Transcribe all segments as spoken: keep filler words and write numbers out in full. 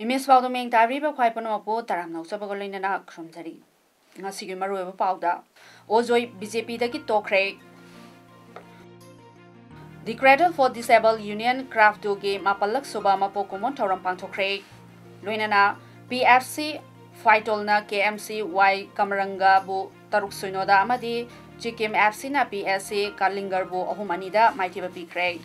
Image ꯄꯥꯎꯗꯝ ꯌꯦꯡ ꯇꯥꯕꯤꯔꯤꯕ ꯈ꯭ꯋꯥꯏ ꯄꯨꯝꯅꯃꯛꯄꯨ ꯇꯔꯥꯝꯅ ꯑꯣꯛꯆꯕꯒ ꯂꯣꯏꯅꯅ ꯈꯨꯔꯨꯝꯖꯔꯤ꯫ ꯉꯁꯤꯒꯤ ꯃꯔꯨꯑꯣꯏꯕ ꯄꯥꯎꯗ, ꯑꯣꯖꯣꯏ ꯕꯤ ꯖꯦ ꯄꯤꯗꯒꯤ ꯇꯣꯛꯈ꯭ꯔꯦ꯫ The Cradle for Disabled Union, ꯀ꯭ꯔꯥꯐ ꯇꯨꯒꯤ ꯃꯥꯄꯜꯂꯛ ꯁꯨꯕ ꯃꯄꯣꯛ ꯀꯨꯝꯑꯣꯟ ꯊꯧꯔꯝ ꯄꯥꯡꯊꯣꯛꯈ꯭ꯔꯦ꯫ ꯂꯣꯏꯅꯅ ꯄꯤ ꯑꯦꯐ ꯁꯤ ꯐꯥꯏꯇꯣꯜꯅ ꯀꯦ ꯑꯦꯝ ꯁꯤ ꯋꯥꯏ ꯀꯃꯔꯪꯒꯕꯨ ꯇꯔꯨꯛ ꯁꯤꯅꯣꯗ ꯑꯃꯗꯤ ꯆꯤꯀꯤꯝ ꯑꯦꯐ ꯁꯤꯅ ꯄꯤ ꯑꯦꯁ ꯁꯤ ꯀꯥꯂꯤꯡꯒꯔꯕꯨ ꯑꯍꯨꯝ ꯑꯅꯤꯗ ꯃꯥꯏꯊꯤꯕ ꯄꯤꯈ꯭ꯔꯦ꯫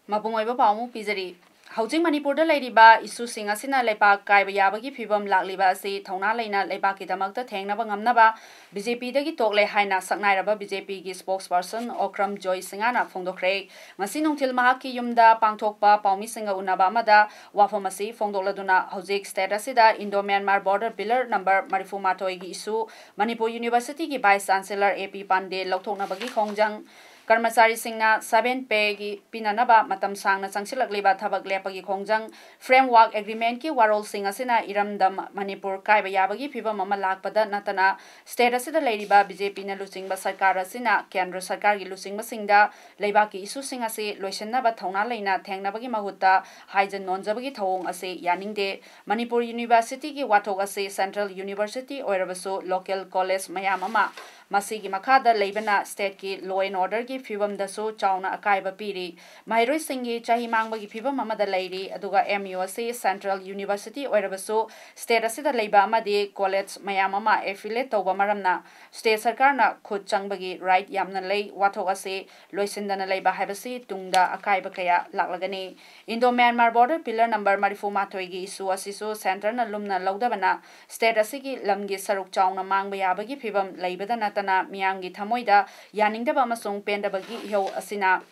ꯃꯄꯨꯡ ꯑꯣꯏꯕ ꯄꯥꯎ ꯑꯃꯨꯛ ꯄꯤꯖꯔꯤ꯫ ꯍꯧꯖꯤꯛ ꯃꯅꯤꯄꯨꯔꯗ ꯂꯩꯔꯤꯕ ꯏꯁꯨꯁꯤꯡ ꯑꯁꯤꯅ ꯂꯩꯄꯥꯛ ꯀꯥꯏꯕ ꯌꯥꯕꯒꯤ ꯐꯤꯕꯝ ꯂꯥꯛꯂꯤꯕ ꯑꯁꯤ ꯊꯧꯅꯥ ꯂꯩꯅ ꯂꯩꯕꯥꯛꯀꯤꯗꯃꯛꯇ ꯊꯦꯡꯅꯕ ꯉꯝꯅꯕ ꯕꯤ ꯖꯦ ꯄꯤꯗꯒꯤ ꯇꯣꯛꯂꯦ ꯍꯥꯏꯅ ꯁꯛꯅꯥꯏꯔꯕ ꯕꯤ ꯖꯦ ꯄꯤꯒꯤ spokesperson ꯑꯣꯀ꯭ꯔꯝ ꯖꯣꯏ ꯁꯤꯡꯍꯅ ꯐꯣꯡꯗꯣꯛꯈ꯭ꯔꯦ꯫ ꯉꯁꯤ ꯅꯨꯡꯊꯤꯜ ꯃꯍꯥꯛꯀꯤ ꯌꯨꯝꯗ ꯄꯥꯡꯊꯣꯛꯄ ꯄꯥꯎꯃꯤꯁꯤꯡꯒ ꯎꯅꯕ ꯑꯃꯗ ꯋꯥꯐꯝ ꯑꯁꯤ ꯐꯣꯡꯗꯣꯛꯂꯗꯨꯅ ꯍꯧꯖꯤꯛ state ꯑꯁꯤꯗ Indo Myanmar border pillar number ꯃꯔꯤꯐꯨ ꯃꯥꯊꯣꯏꯒꯤ issue ꯃꯅꯤꯄꯨꯔ Universityꯒꯤ vice chancellor ꯑꯦ ꯄꯤ ꯄꯥꯟꯗꯦ ꯂꯧꯊꯣꯛꯅꯕꯒꯤ ꯈꯣꯡꯖꯪ, ꯀꯔꯃꯆꯥꯔꯤꯁꯤꯡꯅ seven payꯒꯤ ꯄꯤꯅꯅꯕ ꯃꯇꯝ ꯁꯥꯡꯅ ꯆꯪꯁꯤꯜꯂꯛꯂꯤꯕ ꯊꯕꯛ ꯂꯦꯞꯄꯒꯤ ꯈꯣꯡꯖꯪ, framework agreementꯀꯤ ꯋꯥꯔꯣꯜꯁꯤꯡ ꯑꯁꯤꯅ ꯏꯔꯝꯗꯝ ꯃꯅꯤꯄꯨꯔ ꯀꯥꯏꯕ ꯌꯥꯕꯒꯤ ꯐꯤꯕꯝ ꯑꯃ ꯂꯥꯛꯄꯗ ꯅꯠꯇꯅ state ꯑꯁꯤꯗ ꯂꯩꯔꯤꯕ ꯕꯤ ꯖꯦ ꯄꯤꯅ ꯂꯨꯆꯤꯡꯕ ꯁꯔꯀꯥꯔ ꯑꯁꯤꯅ ꯀꯦꯟꯗ꯭ꯔ ꯁꯔꯀꯥꯔꯒꯤ ꯂꯨꯆꯤꯡꯕꯁꯤꯡꯗ ꯂꯩꯕꯥꯛꯀꯤ issueꯁꯤꯡ ꯑꯁꯤ ꯂꯣꯏꯁꯤꯟꯅꯕ ꯊꯧꯅꯥ ꯂꯩꯅ ꯊꯦꯡꯅꯕꯒꯤ ꯃꯍꯨꯠꯇ ꯍꯥꯏꯖ ꯅꯣꯟꯖꯕꯒꯤ ꯊꯧꯑꯣꯡ ꯑꯁꯤ ꯌꯥꯅꯤꯡꯗꯦ꯫ ꯃꯅꯤꯄꯨꯔ Universityꯒꯤ ꯋꯥꯊꯣꯛ ꯑꯁꯤ central university ꯑꯣꯏꯔꯕꯁꯨ local college ꯃꯌꯥꯝ ꯑꯃ ꯃꯁꯤꯒꯤ ꯃꯈꯥꯗ ꯂꯩꯕꯅ stateꯀꯤ law and orderꯒꯤ ꯐꯤꯕꯝꯗꯁꯨ ꯆꯥꯎꯅ ꯑꯀꯥꯏꯕ ꯄꯤꯔꯤ꯫ ꯃꯍꯩꯔꯣꯏꯁꯤꯡꯒꯤ ꯆꯍꯤ ꯃꯥꯡꯕꯒꯤ ꯐꯤꯕꯝ ꯑꯃꯗ ꯂꯩꯔꯤ, ꯑꯗꯨꯒ ꯑꯦꯝ ꯌꯨ ꯑꯁꯤ central university ꯑꯣꯏꯔꯕꯁꯨ state ꯑꯁꯤꯗ ꯂꯩꯕ ꯑꯃꯗꯤ college ꯃꯌꯥꯝ ꯑꯃ affiliate ꯇꯧꯕ ꯃꯔꯝꯅ state ꯁꯔꯀꯥꯔꯅ ꯈꯨꯠ ꯆꯪꯕꯒꯤ right ꯌꯥꯝꯅ ꯂꯩ꯫ ꯋꯥꯊꯣꯛ ꯑꯁꯤ ꯂꯣꯏꯁꯤꯟꯗꯅ ꯂꯩꯕ ꯍꯥꯏꯕꯁꯤ ꯇꯨꯡꯗ ꯑꯀꯥꯏꯕ ꯀꯌꯥ ꯂꯥꯛꯂꯒꯅꯤ꯫ Indo Myanmar border pillar number ꯃꯔꯤꯐꯨ ꯃꯥꯊꯣꯏꯒꯤ issue ꯑꯁꯤꯁꯨ centreꯅ ꯂꯨꯝꯅ ꯂꯧꯗꯕꯅ state ꯑꯁꯤꯒꯤ ꯂꯝꯒꯤ ꯁꯔꯨꯛ ꯆꯥꯎꯅ ꯃꯥꯡꯕ ꯌꯥꯕꯒꯤ ꯐꯤꯕꯝ ꯂꯩꯕꯗ ꯅꯠꯇꯅ ꯃꯤꯌꯥꯝꯒꯤ ꯊꯃꯣꯏꯗ ꯌꯥꯅꯤꯡꯗꯕ ꯑꯃꯁꯨꯡ ꯄꯦꯟꯗꯕꯒꯤ ꯏꯍꯧ ꯑꯁꯤꯅ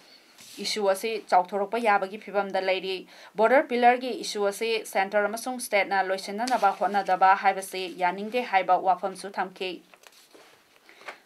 issue ꯑꯁꯤ ꯆꯥꯎꯊꯣꯔꯛꯄ ꯌꯥꯕꯒꯤ ꯐꯤꯕꯝꯗ ꯂꯩꯔꯤ꯫ Border pillarꯒꯤ issue ꯑꯁꯤ centre ꯑꯃꯁꯨꯡ stateꯅ ꯂꯣꯏꯁꯤꯟꯅꯅꯕ ꯍꯣꯠꯅꯗꯕ ꯍꯥꯏꯕꯁꯤ ꯌꯥꯅꯤꯡꯗꯦ ꯍꯥꯏꯕ ꯋꯥꯐꯝꯁꯨ ꯊꯝꯈꯤ꯫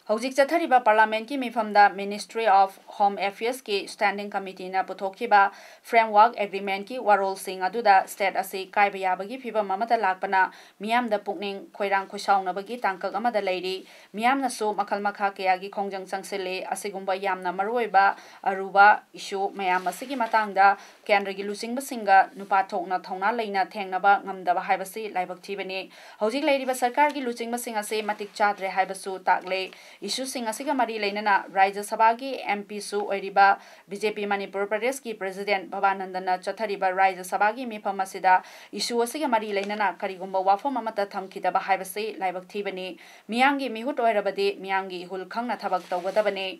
ꯍꯧꯖꯤꯛ ꯆꯠꯊꯔꯤꯕ Parliamentꯀꯤ ꯃꯤꯐꯝꯗ Ministry of Home Affairsꯀꯤ Standing Committeeꯅ ꯄꯨꯊꯣꯛꯈꯤꯕ Framework Agreementꯀꯤ ꯋꯥꯔꯣꯜꯁꯤꯡ ꯑꯗꯨꯗ state ꯑꯁꯤ ꯀꯥꯏꯕ ꯌꯥꯕꯒꯤ ꯐꯤꯕꯝ ꯑꯃꯗ ꯂꯥꯛꯄꯅ ꯃꯤꯌꯥꯝꯗ ꯄꯨꯛꯅꯤꯡ ꯈꯣꯏꯔꯥꯡ ꯈꯣꯏꯁꯥꯎꯅꯕꯒꯤ ꯇꯥꯡꯀꯛ ꯑꯃꯗ ꯂꯩꯔꯤ꯫ ꯃꯤꯌꯥꯝꯅꯁꯨ ꯃꯈꯜ ꯃꯈꯥ ꯀꯌꯥꯒꯤ ꯈꯣꯡꯖꯪ ꯆꯪꯁꯤꯜꯂꯤ꯫ ꯑꯁꯤꯒꯨꯝꯕ ꯌꯥꯝꯅ ꯃꯔꯨꯑꯣꯏꯕ ꯑꯔꯨꯕ issue ꯃꯌꯥꯝ ꯑꯁꯤꯒꯤ ꯃꯇꯥꯡꯗ ꯀꯦꯟꯗ꯭ꯔꯒꯤ ꯂꯨꯆꯤꯡꯕꯁꯤꯡꯒ ꯅꯨꯄꯥ ꯊꯣꯛꯅ ꯊꯧꯅꯥ ꯂꯩꯅ ꯊꯦꯡꯅꯕ ꯉꯝꯗꯕ ꯍꯥꯏꯕꯁꯤ ꯂꯥꯏꯕꯛ ꯊꯤꯕꯅꯤ꯫ ꯍꯧꯖꯤꯛ ꯂꯩꯔꯤꯕ ꯁꯔꯀꯥꯔꯒꯤ ꯂꯨꯆꯤꯡꯕꯁꯤꯡ ꯑꯁꯤ ꯃꯇꯤꯛ ꯆꯥꯗ꯭ꯔꯦ ꯍꯥꯏꯕꯁꯨ ꯇꯥꯛꯂꯦ꯫ Issueꯁꯤꯡ ꯑꯁꯤꯒ ꯃꯔꯤ ꯂꯩꯅꯅ ꯔꯥꯖ꯭ꯌ ꯁꯚꯥꯒꯤ MPꯁꯨ ꯑꯣꯏꯔꯤꯕ BJP ꯃꯅꯤꯄꯨꯔ ꯄ꯭ꯔꯗꯦꯁꯀꯤ President ꯚꯕꯥꯅꯟꯗꯅ ꯆꯠꯊꯔꯤꯕ ꯔꯥꯖ꯭ꯌ ꯁꯚꯥꯒꯤ ꯃꯤꯐꯝ ꯑꯁꯤꯗ issue ꯑꯁꯤꯒ ꯃꯔꯤ ꯂꯩꯅꯅ ꯀꯔꯤꯒꯨꯝꯕ ꯋꯥꯐꯝ ꯑꯃꯠꯇ ꯊꯝꯈꯤꯗꯕ ꯍꯥꯏꯕꯁꯤ ꯂꯥꯏꯕꯛ ꯊꯤꯕꯅꯤ꯫ ꯃꯤꯌꯥꯝꯒꯤ ꯃꯤꯍꯨꯠ ꯑꯣꯏꯔꯕꯗꯤ ꯃꯤꯌꯥꯝꯒꯤ ꯏꯍꯨꯜ ꯈꯪꯅ ꯊꯕꯛ ꯇꯧꯒꯗꯕꯅꯤ꯫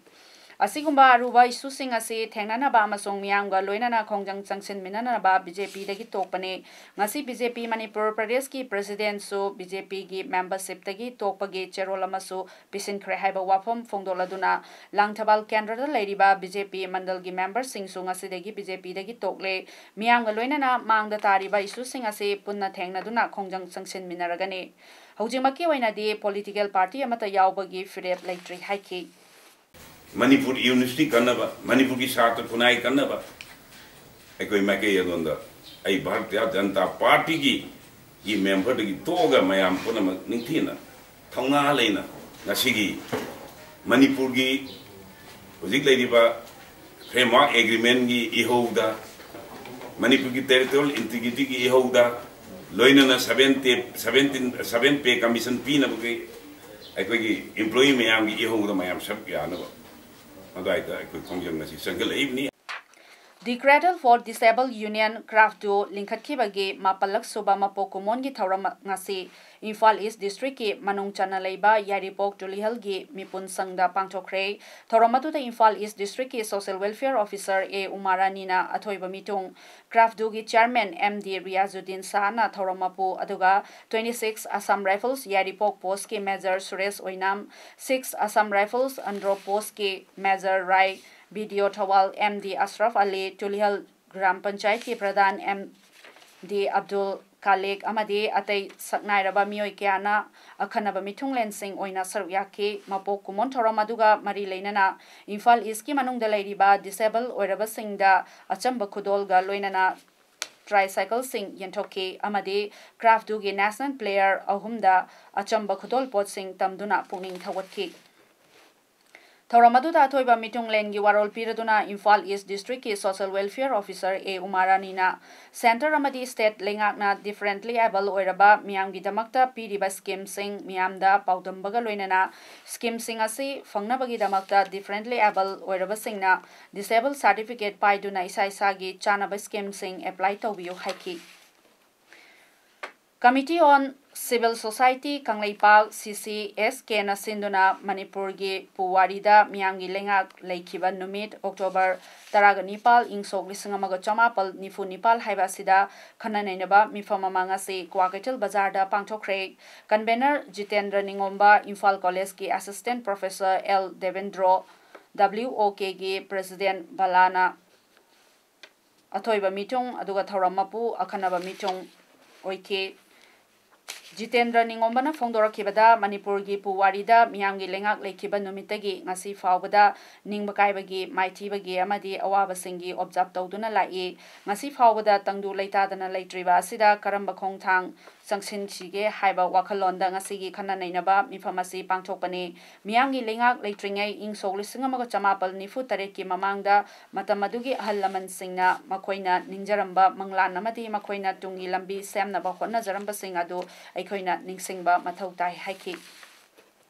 ꯑꯁꯤꯒꯨꯝꯕ ꯑꯔꯨꯕ issueꯁꯤꯡ ꯑꯁꯤ ꯊꯦꯡꯅꯅꯕ ꯑꯃꯁꯨꯡ ꯃꯤꯌꯥꯝꯒ ꯂꯣꯏꯅꯅ ꯈꯣꯡꯖꯪ ꯆꯪꯁꯤꯟꯃꯤꯟꯅꯅꯕ BJPꯗꯒꯤ ꯇꯣꯛꯄꯅꯤ꯫ ꯉꯁꯤ BJP ꯃꯅꯤꯄꯨꯔ ꯄ꯭ꯔꯗꯦꯁꯀꯤ Presidentꯁꯨ BJPꯒꯤ membershipꯇꯒꯤ ꯇꯣꯛꯄꯒꯤ ꯆꯦꯔꯣꯜ ꯑꯃꯁꯨ ꯄꯤꯁꯤꯟꯈ꯭ꯔꯦ ꯍꯥꯏꯕ ꯋꯥꯐꯝ ꯐꯣꯡꯗꯣꯛꯂꯗꯨꯅ, ꯂꯥꯡꯊꯕꯥꯜ ꯀꯦꯟꯗ꯭ꯔꯗ ꯂꯩꯔꯤꯕ BJP ꯃꯟꯗꯜꯒꯤ memberꯁꯤꯡꯁꯨ ꯉꯁꯤꯗꯒꯤ BJPꯗꯒꯤ ꯇꯣꯛꯂꯦ꯫ ꯃꯤꯌꯥꯝꯒ ꯂꯣꯏꯅꯅ ꯃꯥꯡꯗ ꯇꯥꯔꯤꯕ issueꯁꯤꯡ ꯑꯁꯤ ꯄꯨꯟꯅ ꯊꯦꯡꯅꯗꯨꯅ ꯈꯣꯡꯖꯪ ꯆꯪꯁꯤꯟꯃꯤꯟꯅꯔꯒꯅꯤ꯫ ꯍꯧꯖꯤꯛꯃꯛꯀꯤ ꯑꯣꯏꯅꯗꯤ political party ꯑꯃꯠꯇ ꯌꯥꯎꯕꯒꯤ ꯐꯤꯔꯦꯞ ꯂꯩꯇ꯭ꯔꯤ ꯍꯥꯏꯈꯤ꯫ ꯃꯅꯤꯄꯨꯔ unity ꯀꯟꯅꯕ, ꯃꯅꯤꯄꯨꯔꯒꯤ ꯁꯥꯇ꯭ꯔ ꯈꯨꯟꯅꯥꯏ ꯀꯟꯅꯕ ꯑꯩꯈꯣꯏ ꯃꯥꯏꯀꯩ ꯑꯗꯣꯝꯗ ꯑꯩ ꯚꯥꯔꯇꯤꯌ ꯖꯅꯇꯥ ꯄꯥꯔꯇꯤꯒꯤ ꯒꯤ memberꯗꯒꯤ ꯇꯣꯛꯑꯒ ꯃꯌꯥꯝ ꯄꯨꯝꯅꯃꯛ ꯅꯤꯡꯊꯤꯅ ꯊꯧꯅꯥ ꯂꯩꯅ ꯉꯁꯤꯒꯤ ꯃꯅꯤꯄꯨꯔꯒꯤ ꯍꯧꯖꯤꯛ ꯂꯩꯔꯤꯕ Framework Agreementꯀꯤ ꯏꯍꯧꯗ, ꯃꯅꯤꯄꯨꯔꯒꯤ territorial integrityꯒꯤ ꯏꯍꯧꯗ, ꯂꯣꯏꯅꯅ seven pay, seventeen, seven pay commission ꯄꯤꯅꯕꯒꯤ ꯑꯩꯈꯣꯏꯒꯤ employee ꯃꯌꯥꯝꯒꯤ ꯏꯍꯧꯗ ꯃꯌꯥꯝ ꯁꯔꯨꯛ ꯌꯥꯅꯕ ꯑꯗꯨꯋꯥꯏꯗ ꯑꯩꯈꯣꯏ ꯈꯣꯡꯖꯪ ꯑꯁꯤ ꯆꯪꯁꯤꯜꯂꯛꯏꯕꯅꯤ꯫ The Cradle for Disabled Union, CRAFDU, ꯂꯤꯡꯈꯠꯈꯤꯕꯒꯤ ꯃꯥꯄꯜꯂꯛ ꯁꯨꯕ ꯃꯄꯣꯛ ꯀꯨꯝꯑꯣꯟꯒꯤ ꯊꯧꯔꯝ ꯉꯁꯤ ꯏꯝꯐꯥꯜ East Districtꯀꯤ ꯃꯅꯨꯡ ꯆꯟꯅ ꯂꯩꯕ ꯌꯥꯏꯔꯤꯄꯣꯛ ꯇꯨꯂꯤꯍꯜꯒꯤ ꯃꯤꯄꯨꯟ ꯁꯪꯗ ꯄꯥꯡꯊꯣꯛꯈ꯭ꯔꯦ꯫ ꯊꯧꯔꯝ ꯑꯗꯨꯗ Imphal East Districtꯀꯤ Social Welfare Officer ꯑꯦ ꯎꯃꯥ ꯔꯥꯅꯤꯅ ꯑꯊꯣꯏꯕ ꯃꯤꯊꯨꯡ, CRAFDUꯒꯤ Chairman ꯑꯦꯝ ꯗꯤ ꯔꯤꯌꯥꯖꯨꯗꯤꯟ ꯁꯥꯍꯅ ꯊꯧꯔꯝ ꯃꯄꯨ, ꯑꯗꯨꯒ twenty six Assam Rifles Yairipok Postꯀꯤ Major ꯁꯨꯔꯦꯁ ꯑꯣꯏꯅꯥꯝ, six Assam Rifles ꯑꯟꯗ꯭ꯔꯣ Postꯀꯤ Major Rai BDO Thoubal MD Ashraf Ali, Tulihal gram ꯄꯟꯆꯥꯌꯠꯀꯤ ꯄ꯭ꯔꯙꯥꯟ MD ꯑꯕꯗꯨꯜ ꯈꯥꯂꯤꯛ ꯑꯃꯗꯤ ꯑꯇꯩ ꯁꯛꯅꯥꯏꯔꯕ ꯃꯤꯑꯣꯏ ꯀꯌꯥꯅ ꯑꯈꯟꯅꯕ ꯃꯤꯊꯨꯡꯂꯦꯟꯁꯤꯡ ꯑꯣꯏꯅ ꯁꯔꯨꯛ ꯌꯥꯈꯤ꯫ ꯃꯄꯣꯛ ꯀꯨꯝꯑꯣꯟ ꯊꯧꯔꯝ ꯑꯗꯨꯒ ꯃꯔꯤ ꯂꯩꯅꯅ ꯏꯝꯐꯥꯜ ꯏꯁꯀꯤ ꯃꯅꯨꯡꯗ ꯂꯩꯔꯤꯕ disabled ꯑꯣꯏꯔꯕꯁꯤꯡꯗ ꯑꯆꯝꯕ ꯈꯨꯗꯣꯜꯒ ꯂꯣꯏꯅꯅ tricycleꯁꯤꯡ ꯌꯦꯟꯊꯣꯛꯈꯤ ꯑꯃꯗꯤ ꯀ꯭ꯔꯥꯐꯇꯨꯒꯤ national player ꯑꯍꯨꯝꯗ ꯑꯆꯝꯕ ꯈꯨꯗꯣꯜ ꯄꯣꯠꯁꯤꯡ ꯇꯝꯗꯨꯅ ꯄꯨꯛꯅꯤꯡ ꯊꯧꯒꯠꯈꯤ꯫ ꯊꯧꯔꯝ ꯑꯗꯨꯗ ꯑꯊꯣꯏꯕ ꯃꯤꯊꯨꯡꯂꯦꯟꯒꯤ ꯋꯥꯔꯣꯜ ꯄꯤꯔꯗꯨꯅ ꯏꯝꯐꯥꯜ ꯏꯁ districtꯀꯤ social welfare officer A ꯎꯃꯥ ꯔꯥꯅꯤꯅ centre ꯑꯃꯗꯤ state ꯂꯩꯉꯥꯛꯅ differently able ꯑꯣꯏꯔꯕ ꯃꯤꯌꯥꯝꯒꯤꯗꯃꯛꯇ ꯄꯤꯔꯤꯕ schemeꯁꯤꯡ ꯃꯤꯌꯥꯝꯗ ꯄꯥꯎꯗꯝꯕꯒ ꯂꯣꯏꯅꯅ schemeꯁꯤꯡ ꯑꯁꯤ ꯐꯪꯅꯕꯒꯤꯗꯃꯛꯇ differently able ꯑꯣꯏꯔꯕꯁꯤꯡꯅ disabled certificate ꯄꯥꯏꯗꯨꯅ ꯏꯁꯥ ꯏꯁꯥꯒꯤ ꯆꯥꯅꯕ schemeꯁꯤꯡ apply ꯇꯧꯕꯤꯌꯨ ꯍꯥꯏꯈꯤ꯫ Committee on Civil Society Kangleipak CCSKꯅ ꯁꯤꯟꯗꯨꯅ ꯃꯅꯤꯄꯨꯔꯒꯤ ꯄꯨꯋꯥꯔꯤꯗ ꯃꯤꯌꯥꯝꯒꯤ ꯂꯩꯉꯥꯛ ꯂꯩꯈꯤꯕ ꯅꯨꯃꯤꯠ October ꯇꯔꯥꯒ ꯅꯤꯄꯥꯜ ꯏꯪ ꯁꯣꯛ ꯂꯤꯁꯤꯡ ꯑꯃꯒ ꯆꯃꯥꯄꯜ ꯅꯤꯐꯨ ꯅꯤꯄꯥꯜ ꯍꯥꯏꯕ ꯑꯁꯤꯗ ꯈꯟꯅ ꯅꯩꯅꯕ ꯃꯤꯐꯝ ꯑꯃ ꯉꯁꯤ ꯀ꯭ꯋꯥꯀꯩꯊꯦꯜ ꯕꯖꯥꯔꯗ ꯄꯥꯡꯊꯣꯛꯈ꯭ꯔꯦ꯫ Convener ꯖꯤꯇꯦꯟꯗ꯭ꯔ ꯅꯤꯉꯣꯝꯕ, ꯏꯝꯐꯥꯜ ꯀꯣꯂꯦꯖꯀꯤ assistant professor L Devendro, WOKꯒꯤ president ꯕꯂꯥꯅ ꯑꯊꯣꯏꯕ ꯃꯤꯊꯨꯡ ꯑꯗꯨꯒ ꯊꯧꯔꯝ ꯃꯄꯨ ꯑꯈꯟꯅꯕ ꯃꯤꯊꯨꯡ ꯑꯣꯏꯈꯤ꯫ ꯖꯤꯇꯦꯟꯗ꯭ꯔ ꯅꯤꯉꯣꯝꯕꯅ ꯐꯣꯡꯗꯣꯔꯛꯈꯤꯕꯗ, ꯃꯅꯤꯄꯨꯔꯒꯤ ꯄꯨꯋꯥꯔꯤꯗ ꯃꯤꯌꯥꯝꯒꯤ ꯂꯩꯉꯥꯛ ꯂꯩꯈꯤꯕ ꯅꯨꯃꯤꯠꯇꯒꯤ ꯉꯁꯤ ꯐꯥꯎꯕꯗ ꯅꯤꯡꯕ ꯀꯥꯏꯕꯒꯤ, ꯃꯥꯏꯊꯤꯕꯒꯤ ꯑꯃꯗꯤ ꯑꯋꯥꯕꯁꯤꯡꯒꯤ observe ꯇꯧꯗꯨꯅ ꯂꯥꯛꯏ꯫ ꯉꯁꯤ ꯐꯥꯎꯕꯗ ꯇꯪꯗꯨ ꯂꯩꯇꯥꯗꯅ ꯂꯩꯇ꯭ꯔꯤꯕ ꯑꯁꯤꯗ ꯀꯔꯝꯕ ꯈꯣꯡꯊꯥꯡ ꯆꯪꯁꯤꯟꯁꯤꯒꯦ ꯍꯥꯏꯕ ꯋꯥꯈꯜꯂꯣꯟꯗ ꯉꯁꯤꯒꯤ ꯈꯟꯅ ꯅꯩꯅꯕ ꯃꯤꯐꯝ ꯑꯁꯤ ꯄꯥꯡꯊꯣꯛꯄꯅꯤ꯫ ꯃꯤꯌꯥꯝꯒꯤ ꯂꯩꯉꯥꯛ ꯂꯩꯇ꯭ꯔꯤꯉꯩ ꯏꯪ ꯁꯣꯛ ꯂꯤꯁꯤꯡ ꯑꯃꯒ ꯆꯃꯥꯄꯜ ꯅꯤꯐꯨ ꯇꯔꯦꯠꯀꯤ ꯃꯃꯥꯡꯗ ꯃꯇꯝ ꯑꯗꯨꯒꯤ ꯑꯍꯜ ꯂꯃꯟꯁꯤꯡꯅ ꯃꯈꯣꯏꯅ ꯅꯤꯡꯖꯔꯝꯕ ꯃꯪꯂꯥꯟ ꯑꯃꯗꯤ ꯃꯈꯣꯏꯅ ꯇꯨꯡꯒꯤ ꯂꯝꯕꯤ ꯁꯦꯝꯅꯕ ꯍꯣꯠꯅꯖꯔꯝꯕꯁꯤꯡ ꯑꯗꯨ ꯑꯩꯈꯣꯏꯅ ꯅꯤꯡꯁꯤꯡꯕ ꯃꯊꯧ ꯇꯥꯏ ꯍꯥꯏꯈꯤ꯫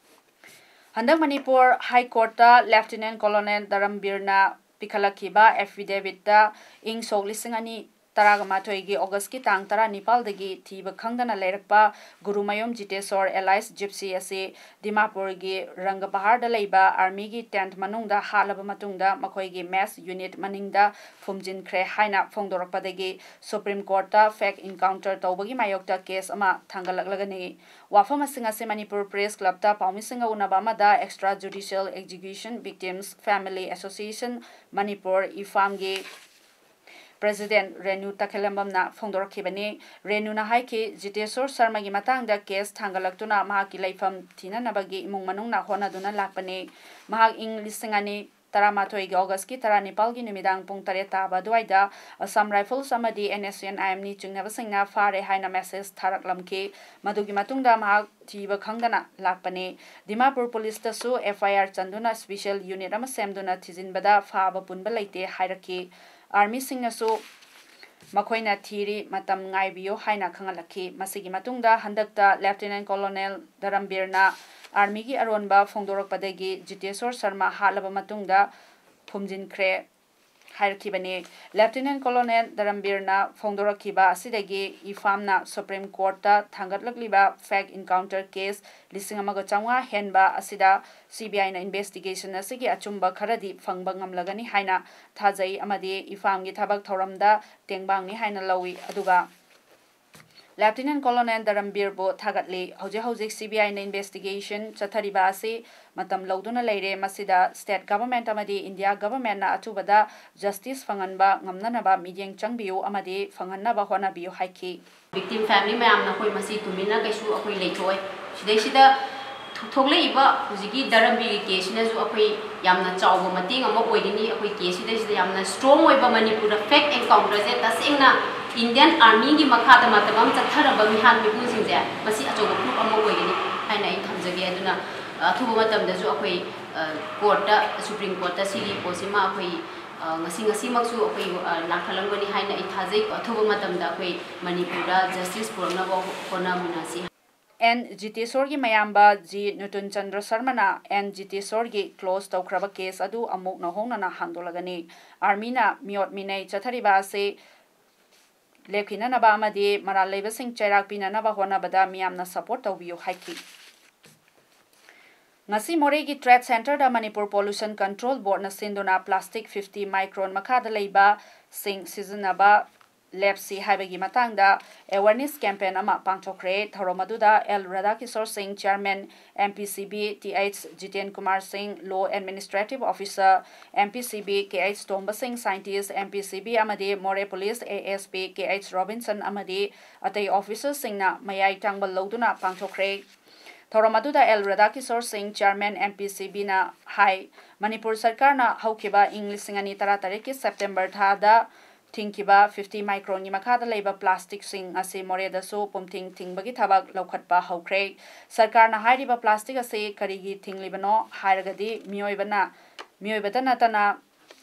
ꯍꯟꯗꯛ ꯃꯅꯤꯄꯨꯔ High Courtꯇ Lieutenant Colonel ꯙꯔꯝꯕꯤꯔꯅ ꯄꯤꯈꯠꯂꯛꯈꯤꯕ affidavitꯇ ꯏꯪ ꯁꯣꯛ ꯂꯤꯁꯤꯡ ꯑꯅꯤ ꯇꯔꯥꯃꯥꯊꯣꯏꯒꯤ ꯑꯣꯒꯁꯀꯤ ꯇꯥꯡ ꯇꯔꯥꯅꯤꯄꯥꯜꯗꯒꯤ ꯊꯤꯕ ꯈꯪꯗꯅ ꯂꯩꯔꯛꯄ ꯒꯨꯔꯨꯃꯌꯨꯝ ꯖꯤꯇꯦꯁꯣꯔ alias Gypsy ꯑꯁꯤ ꯗꯤꯃꯥꯄꯨꯔꯒꯤ ꯔꯪꯒꯕꯍꯥꯔꯗ ꯂꯩꯕ ꯑꯥꯔꯃꯤꯒꯤ tent ꯃꯅꯨꯡꯗ ꯍꯥꯠꯂꯕ ꯃꯇꯨꯡꯗ ꯃꯈꯣꯏꯒꯤ mess unit ꯃꯅꯤꯡꯗ ꯐꯨꯝꯖꯤꯟꯈ꯭ꯔꯦ ꯍꯥꯏꯅ ꯐꯣꯡꯗꯣꯔꯛꯄꯗꯒꯤ Supreme Courtꯇ fake encounter ꯇꯧꯕꯒꯤ ꯃꯥꯌꯣꯛꯇ case ꯑꯃ ꯊꯥꯡꯒꯠꯂꯛꯂꯒꯅꯤ꯫ ꯋꯥꯐꯝ ꯑꯁꯤꯡ ꯑꯁꯤ ꯃꯅꯤꯄꯨꯔ Press Clubꯇ ꯄꯥꯎꯃꯤꯁꯤꯡꯒ ꯎꯅꯕ ꯑꯃꯗ Extra Judicial Execution Victims Family Association Manipur, ꯏꯐꯥꯝꯒꯤ President Renu ꯇꯈꯦꯂꯝꯕꯝꯅ ꯐꯣꯡꯗꯣꯔꯛꯈꯤꯕꯅꯤ꯫ ꯔꯦꯅꯨꯅ ꯍꯥꯏꯈꯤ, ꯖꯤꯇꯦꯁꯣꯔ ꯁꯔꯃꯒꯤ ꯃꯇꯥꯡꯗ case ꯊꯥꯡꯒꯠꯂꯛꯇꯨꯅ ꯃꯍꯥꯛꯀꯤ ꯂꯩꯐꯝ ꯊꯤꯅꯅꯕꯒꯤ ꯏꯃꯨꯡ ꯃꯅꯨꯡꯅ ꯍꯣꯠꯅꯗꯨꯅ ꯂꯥꯛꯄꯅꯤ꯫ ꯃꯍꯥꯛ ꯏꯪ ꯂꯤꯁꯤꯡ ꯑꯅꯤ ꯇꯔꯥꯃꯥꯊꯣꯏꯒꯤ ꯑꯣꯒꯁꯀꯤ ꯇꯔꯥꯅꯤꯄꯥꯜꯒꯤ ꯅꯨꯃꯤꯗꯥꯡ ꯄꯨꯡ ꯇꯔꯦꯠ ꯇꯥꯕ ꯑꯗꯨꯋꯥꯏꯗ Assam Rifles ꯑꯃꯗꯤ NSCN-IMꯅꯤ ꯆꯤꯡꯅꯕꯁꯤꯡꯅ ꯐꯥꯔꯦ ꯍꯥꯏꯅ message ꯊꯥꯔꯛꯂꯝꯈꯤ꯫ ꯃꯗꯨꯒꯤ ꯃꯇꯨꯡꯗ ꯃꯍꯥꯛ ꯊꯤꯕ ꯈꯪꯗꯅ ꯂꯥꯛꯄꯅꯤ꯫ ꯗꯤꯃꯥꯄꯨꯔ ꯄꯨꯂꯤꯁꯇꯁꯨ FIR ꯆꯟꯗꯨꯅ special unit ꯑꯃ ꯁꯦꯝꯗꯨꯅ ꯊꯤꯖꯤꯟꯕꯗ ꯐꯥꯕ ꯄꯨꯟꯕ ꯂꯩꯇꯦ ꯍꯥꯏꯔꯛꯈꯤ꯫ ꯑꯥꯔꯃꯤꯁꯤꯡꯅꯁꯨ ꯃꯈꯣꯏꯅ ꯊꯤꯔꯤ, ꯃꯇꯝ ꯉꯥꯏꯕꯤꯌꯨ ꯍꯥꯏꯅ ꯈꯪꯍꯜꯂꯛꯈꯤ꯫ ꯃꯁꯤꯒꯤ ꯃꯇꯨꯡꯗ ꯍꯟꯗꯛꯇ Lieutenant Colonel ꯙꯔꯝꯕꯤꯔꯅ ꯑꯥꯔꯃꯤꯒꯤ ꯑꯔꯣꯟꯕ ꯐꯣꯡꯗꯣꯔꯛꯄꯗꯒꯤ ꯖꯤꯇꯦꯁꯣꯔ ꯁꯔꯃ ꯍꯥꯠꯂꯕ ꯃꯇꯨꯡꯗ ꯐꯨꯝꯖꯤꯟꯈ꯭ꯔꯦ ꯍꯥꯏꯔꯛꯈꯤꯕꯅꯤ꯫ Lieutenant Colonel ꯙꯔꯝꯕꯤꯔꯅ ꯐꯣꯡꯗꯣꯔꯛꯈꯤꯕ ꯑꯁꯤꯗꯒꯤ ꯏꯐꯥꯝꯅ Supreme Courtꯇ ꯊꯥꯡꯒꯠꯂꯛꯂꯤꯕ fake encounter case ꯂꯤꯁꯤꯡ ꯑꯃꯒ ꯆꯥꯝꯃꯉꯥ ꯍꯦꯟꯕ ꯑꯁꯤꯗ CBIꯅ investigation ꯑꯁꯤꯒꯤ ꯑꯆꯨꯝꯕ ꯈꯔꯗꯤ ꯐꯪꯕ ꯉꯝꯂꯒꯅꯤ ꯍꯥꯏꯅ ꯊꯥꯖꯩ ꯑꯃꯗꯤ ꯏꯐꯥꯝꯒꯤ ꯊꯕꯛ ꯊꯧꯔꯝꯗ ꯇꯦꯡꯕꯥꯡꯅꯤ ꯍꯥꯏꯅ ꯂꯧꯏ꯫ ꯑꯗꯨꯒ Lieutenant Colonel ꯙꯔꯝꯕꯤꯔꯕꯨ ꯊꯥꯒꯠꯂꯤ꯫ ꯍꯧꯖꯤꯛ ꯍꯧꯖꯤꯛ CBIꯅ investigation ꯆꯠꯊꯔꯤꯕ ꯑꯁꯤ ꯃꯇꯝ ꯂꯧꯗꯨꯅ ꯂꯩꯔꯦ꯫ ꯃꯁꯤꯗ state government ꯑꯃꯗꯤ India governmentꯅ ꯑꯊꯨꯕꯗ justice ꯐꯪꯍꯟꯕ ꯉꯝꯅꯅꯕ ꯃꯤꯠꯌꯦꯡ ꯆꯪꯕꯤꯌꯨ ꯑꯃꯗꯤ ꯐꯪꯍꯟꯅꯕ ꯍꯣꯠꯅꯕꯤꯌꯨ ꯍꯥꯏꯈꯤ꯫ Victim family ꯃꯌꯥꯝꯅ ꯑꯩꯈꯣꯏ ꯃꯁꯤ ꯇꯨꯃꯤꯟꯅ ꯀꯩꯁꯨ ꯑꯩꯈꯣꯏ ꯂꯩꯊꯣꯛꯑꯣꯏ꯫ ꯁꯤꯗꯩꯁꯤꯗ ꯊꯣꯛꯂꯛꯏꯕ ꯍꯧꯖꯤꯛꯀꯤ ꯙꯔꯝꯕꯤꯔꯒꯤ caseꯁꯤꯅꯁꯨ ꯑꯩꯈꯣꯏ ꯌꯥꯝꯅ ꯆꯥꯎꯕ ꯃꯇꯦꯡ ꯑꯃ ꯑꯣꯏꯒꯅꯤ꯫ ꯑꯩꯈꯣꯏ caseꯁꯤꯗꯩꯁꯤꯗ ꯌꯥꯝꯅ strong ꯑꯣꯏꯕ ꯃꯅꯤꯄꯨꯔꯗ fake encounterꯁꯦ ꯇꯁꯦꯡꯅ Indian Armyꯒꯤ ꯃꯈꯥꯗ ꯃꯇꯝ ꯑꯃ ꯆꯠꯊꯔꯝꯕ ꯃꯤꯍꯥꯠ ꯃꯤꯄꯨꯟꯁꯤꯡꯁꯦ ꯃꯁꯤ ꯑꯆꯧꯕ proof ꯑꯃ ꯑꯣꯏꯒꯅꯤ ꯍꯥꯏꯅ ꯑꯩ ꯊꯝꯖꯒꯦ꯫ ꯑꯗꯨꯅ, ꯑ, ꯑꯊꯨꯕ ꯃꯇꯝꯗꯁꯨ ꯑꯩꯈꯣꯏ, ꯑ, courtꯇ, Supreme Courtꯇ ꯁꯤꯒꯤ ꯄꯣꯠꯁꯤꯃ ꯑꯩꯈꯣꯏ, ꯑ, ꯉꯁꯤ, ꯉꯁꯤꯃꯛꯁꯨ ꯑꯩꯈꯣꯏ, ꯑ, ꯂꯥꯛꯈꯠꯂꯝꯒꯅꯤ ꯍꯥꯏꯅ ꯑꯩ ꯊꯥꯖꯩ꯫ ꯑꯊꯨꯕ ꯃꯇꯝꯗ ꯑꯩꯈꯣꯏ ꯃꯅꯤꯄꯨꯔꯗ justice ꯄꯨꯔꯛꯅꯕ ꯍꯣꯠꯅꯃꯤꯟꯅꯁꯤ꯫ ꯑꯦꯟ ꯖꯤꯇꯦꯁꯣꯔꯒꯤ ꯃꯌꯥꯝꯕ ꯖꯤ ꯅꯨꯇꯨꯟ ꯆꯟꯗ꯭ꯔ ꯁꯔꯃꯅ ꯑꯦꯟ ꯖꯤꯇꯦꯁꯣꯔꯒꯤ close ꯇꯧꯈ꯭ꯔꯕ case ꯑꯗꯨ ꯑꯃꯨꯛ ꯅꯧꯍꯧꯅꯅ ꯍꯥꯡꯗꯣꯛꯂꯒꯅꯤ꯫ ꯑꯥꯔꯃꯤꯅ ꯃꯤꯑꯣꯠ ꯃꯤꯅꯩ ꯆꯠꯊꯔꯤꯕ ꯑꯁꯤ ꯂꯦꯞꯈꯤꯅꯅꯕ ꯑꯃꯗꯤ ꯃꯔꯥꯜ ꯂꯩꯕꯁꯤꯡ ꯆꯩꯔꯥꯛ ꯄꯤꯅꯅꯕ ꯍꯣꯠꯅꯕꯗ ꯃꯤꯌꯥꯝꯅ support ꯇꯧꯕꯤꯌꯨ ꯍꯥꯏꯈꯤ꯫ ꯉꯁꯤ ꯃꯣꯔꯦꯒꯤ Trade Centreꯗ Manipur Pollution Control Boardꯅ ꯁꯤꯟꯗꯨꯅ plastic fifty micron ꯃꯈꯥꯗ ꯂꯩꯕꯁꯤꯡ ꯁꯤꯖꯤꯟꯅꯕ ꯂꯦꯞꯁꯤ ꯍꯥꯏꯕꯒꯤ ꯃꯇꯥꯡꯗ awareness campaign ꯑꯃ ꯄꯥꯡꯊꯣꯛꯈ꯭ꯔꯦ꯫ ꯊꯧꯔꯝ ꯑꯗꯨꯗ ꯑꯦꯜ ꯔꯥꯙꯥꯀꯤꯁꯣꯔ ꯁꯤꯡ, Chairman, M P C B, T H Jiten Kumar ꯁꯤꯡ, Law Administrative Officer, M P C B, ꯀꯦ ꯑꯩꯆ ꯇꯣꯝꯕ ꯁꯤꯡ, Scientist, M P C B, ꯑꯃꯗꯤ ꯃꯣꯔꯦ Police A S P K H Robinson ꯑꯃꯗꯤ ꯑꯇꯩ officerꯁꯤꯡꯅ ꯃꯌꯥꯏ ꯇꯥꯡꯕ ꯂꯧꯗꯨꯅ ꯄꯥꯡꯊꯣꯛꯈ꯭ꯔꯦ꯫ ꯊꯧꯔꯝ ꯑꯗꯨꯗ ꯑꯦꯜ ꯔꯥꯙꯥꯀꯤꯁꯣꯔ ꯁꯤꯡ, Chairman, M P C Bꯅ ꯍꯥꯏ, ꯃꯅꯤꯄꯨꯔ ꯁꯔꯀꯥꯔꯅ ꯍꯧꯈꯤꯕ ꯏꯪ ꯂꯤꯁꯤꯡ ꯑꯅꯤ ꯇꯔꯥꯇꯔꯦꯠꯀꯤ September ꯊꯥꯗ ꯊꯤꯡꯈꯤꯕ fifty micronꯒꯤ ꯃꯈꯥꯗ ꯂꯩꯕ plasticꯁꯤꯡ ꯑꯁꯤ ꯃꯣꯔꯦꯗꯁꯨ ꯄꯨꯝꯊꯤꯡ ꯊꯤꯡꯕꯒꯤ ꯊꯕꯛ ꯂꯧꯈꯠꯄ ꯍꯧꯈ꯭ꯔꯦ꯫ ꯁꯔꯀꯥꯔꯅ ꯍꯥꯏꯔꯤꯕ plastic ꯑꯁꯤ ꯀꯔꯤꯒꯤ ꯊꯤꯡꯂꯤꯕꯅꯣ ꯍꯥꯏꯔꯒꯗꯤ ꯃꯤꯑꯣꯏꯕꯅ, ꯃꯤꯑꯣꯏꯕꯗ ꯅꯠꯇꯅ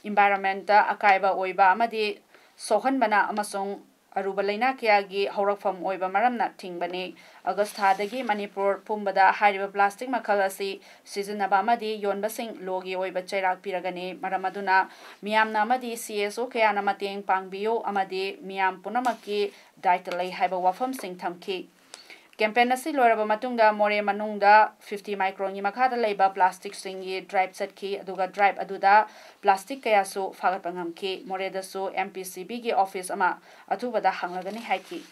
environmentꯇ ꯑꯀꯥꯏꯕ ꯑꯣꯏꯕ ꯑꯃꯗꯤ ꯁꯣꯛꯍꯟꯕꯅ ꯑꯃꯁꯨꯡ ꯑꯔꯨꯕ ꯂꯩꯅꯥ ꯀꯌꯥꯒꯤ ꯍꯧꯔꯛꯐꯝ ꯑꯣꯏꯕ ꯃꯔꯝꯅ ꯊꯤꯡꯕꯅꯤ꯫ August ꯊꯥꯗꯒꯤ ꯃꯅꯤꯄꯨꯔ ꯄꯨꯝꯕꯗ ꯍꯥꯏꯔꯤꯕ plastic ꯃꯈꯜ ꯑꯁꯤ ꯁꯤꯖꯤꯟꯅꯕ ꯑꯃꯗꯤ ꯌꯣꯟꯕꯁꯤꯡ lawꯒꯤ ꯑꯣꯏꯕ ꯆꯩꯔꯥꯛ ꯄꯤꯔꯒꯅꯤ꯫ ꯃꯔꯝ ꯑꯗꯨꯅ ꯃꯤꯌꯥꯝꯅ ꯑꯃꯗꯤ C S O ꯀꯌꯥꯅ ꯃꯇꯦꯡ ꯄꯥꯡꯕꯤꯌꯨ ꯑꯃꯗꯤ ꯃꯤꯌꯥꯝ ꯄꯨꯝꯅꯃꯛꯀꯤ ꯗꯥꯏꯇ ꯂꯩ ꯍꯥꯏꯕ ꯋꯥꯐꯝꯁꯤꯡ ꯊꯝꯈꯤ꯫ Campaign ꯑꯁꯤ ꯂꯣꯏꯔꯕ ꯃꯇꯨꯡꯗ ꯃꯣꯔꯦ ꯃꯅꯨꯡꯗ fifty micronꯒꯤ ꯃꯈꯥꯗ ꯂꯩꯕ plasticꯁꯤꯡꯒꯤ drive ꯆꯠꯈꯤ, ꯑꯗꯨꯒ drive ꯑꯗꯨꯗ plastic ꯀꯌꯥꯁꯨ ꯐꯥꯒꯠꯄ ꯉꯝꯈꯤ꯫ ꯃꯣꯔꯦꯗꯁꯨ M P C Bꯒꯤ office ꯑꯃ ꯑꯊꯨꯕꯗ ꯍꯥꯡꯂꯒꯅꯤ ꯍꯥꯏꯈꯤ꯫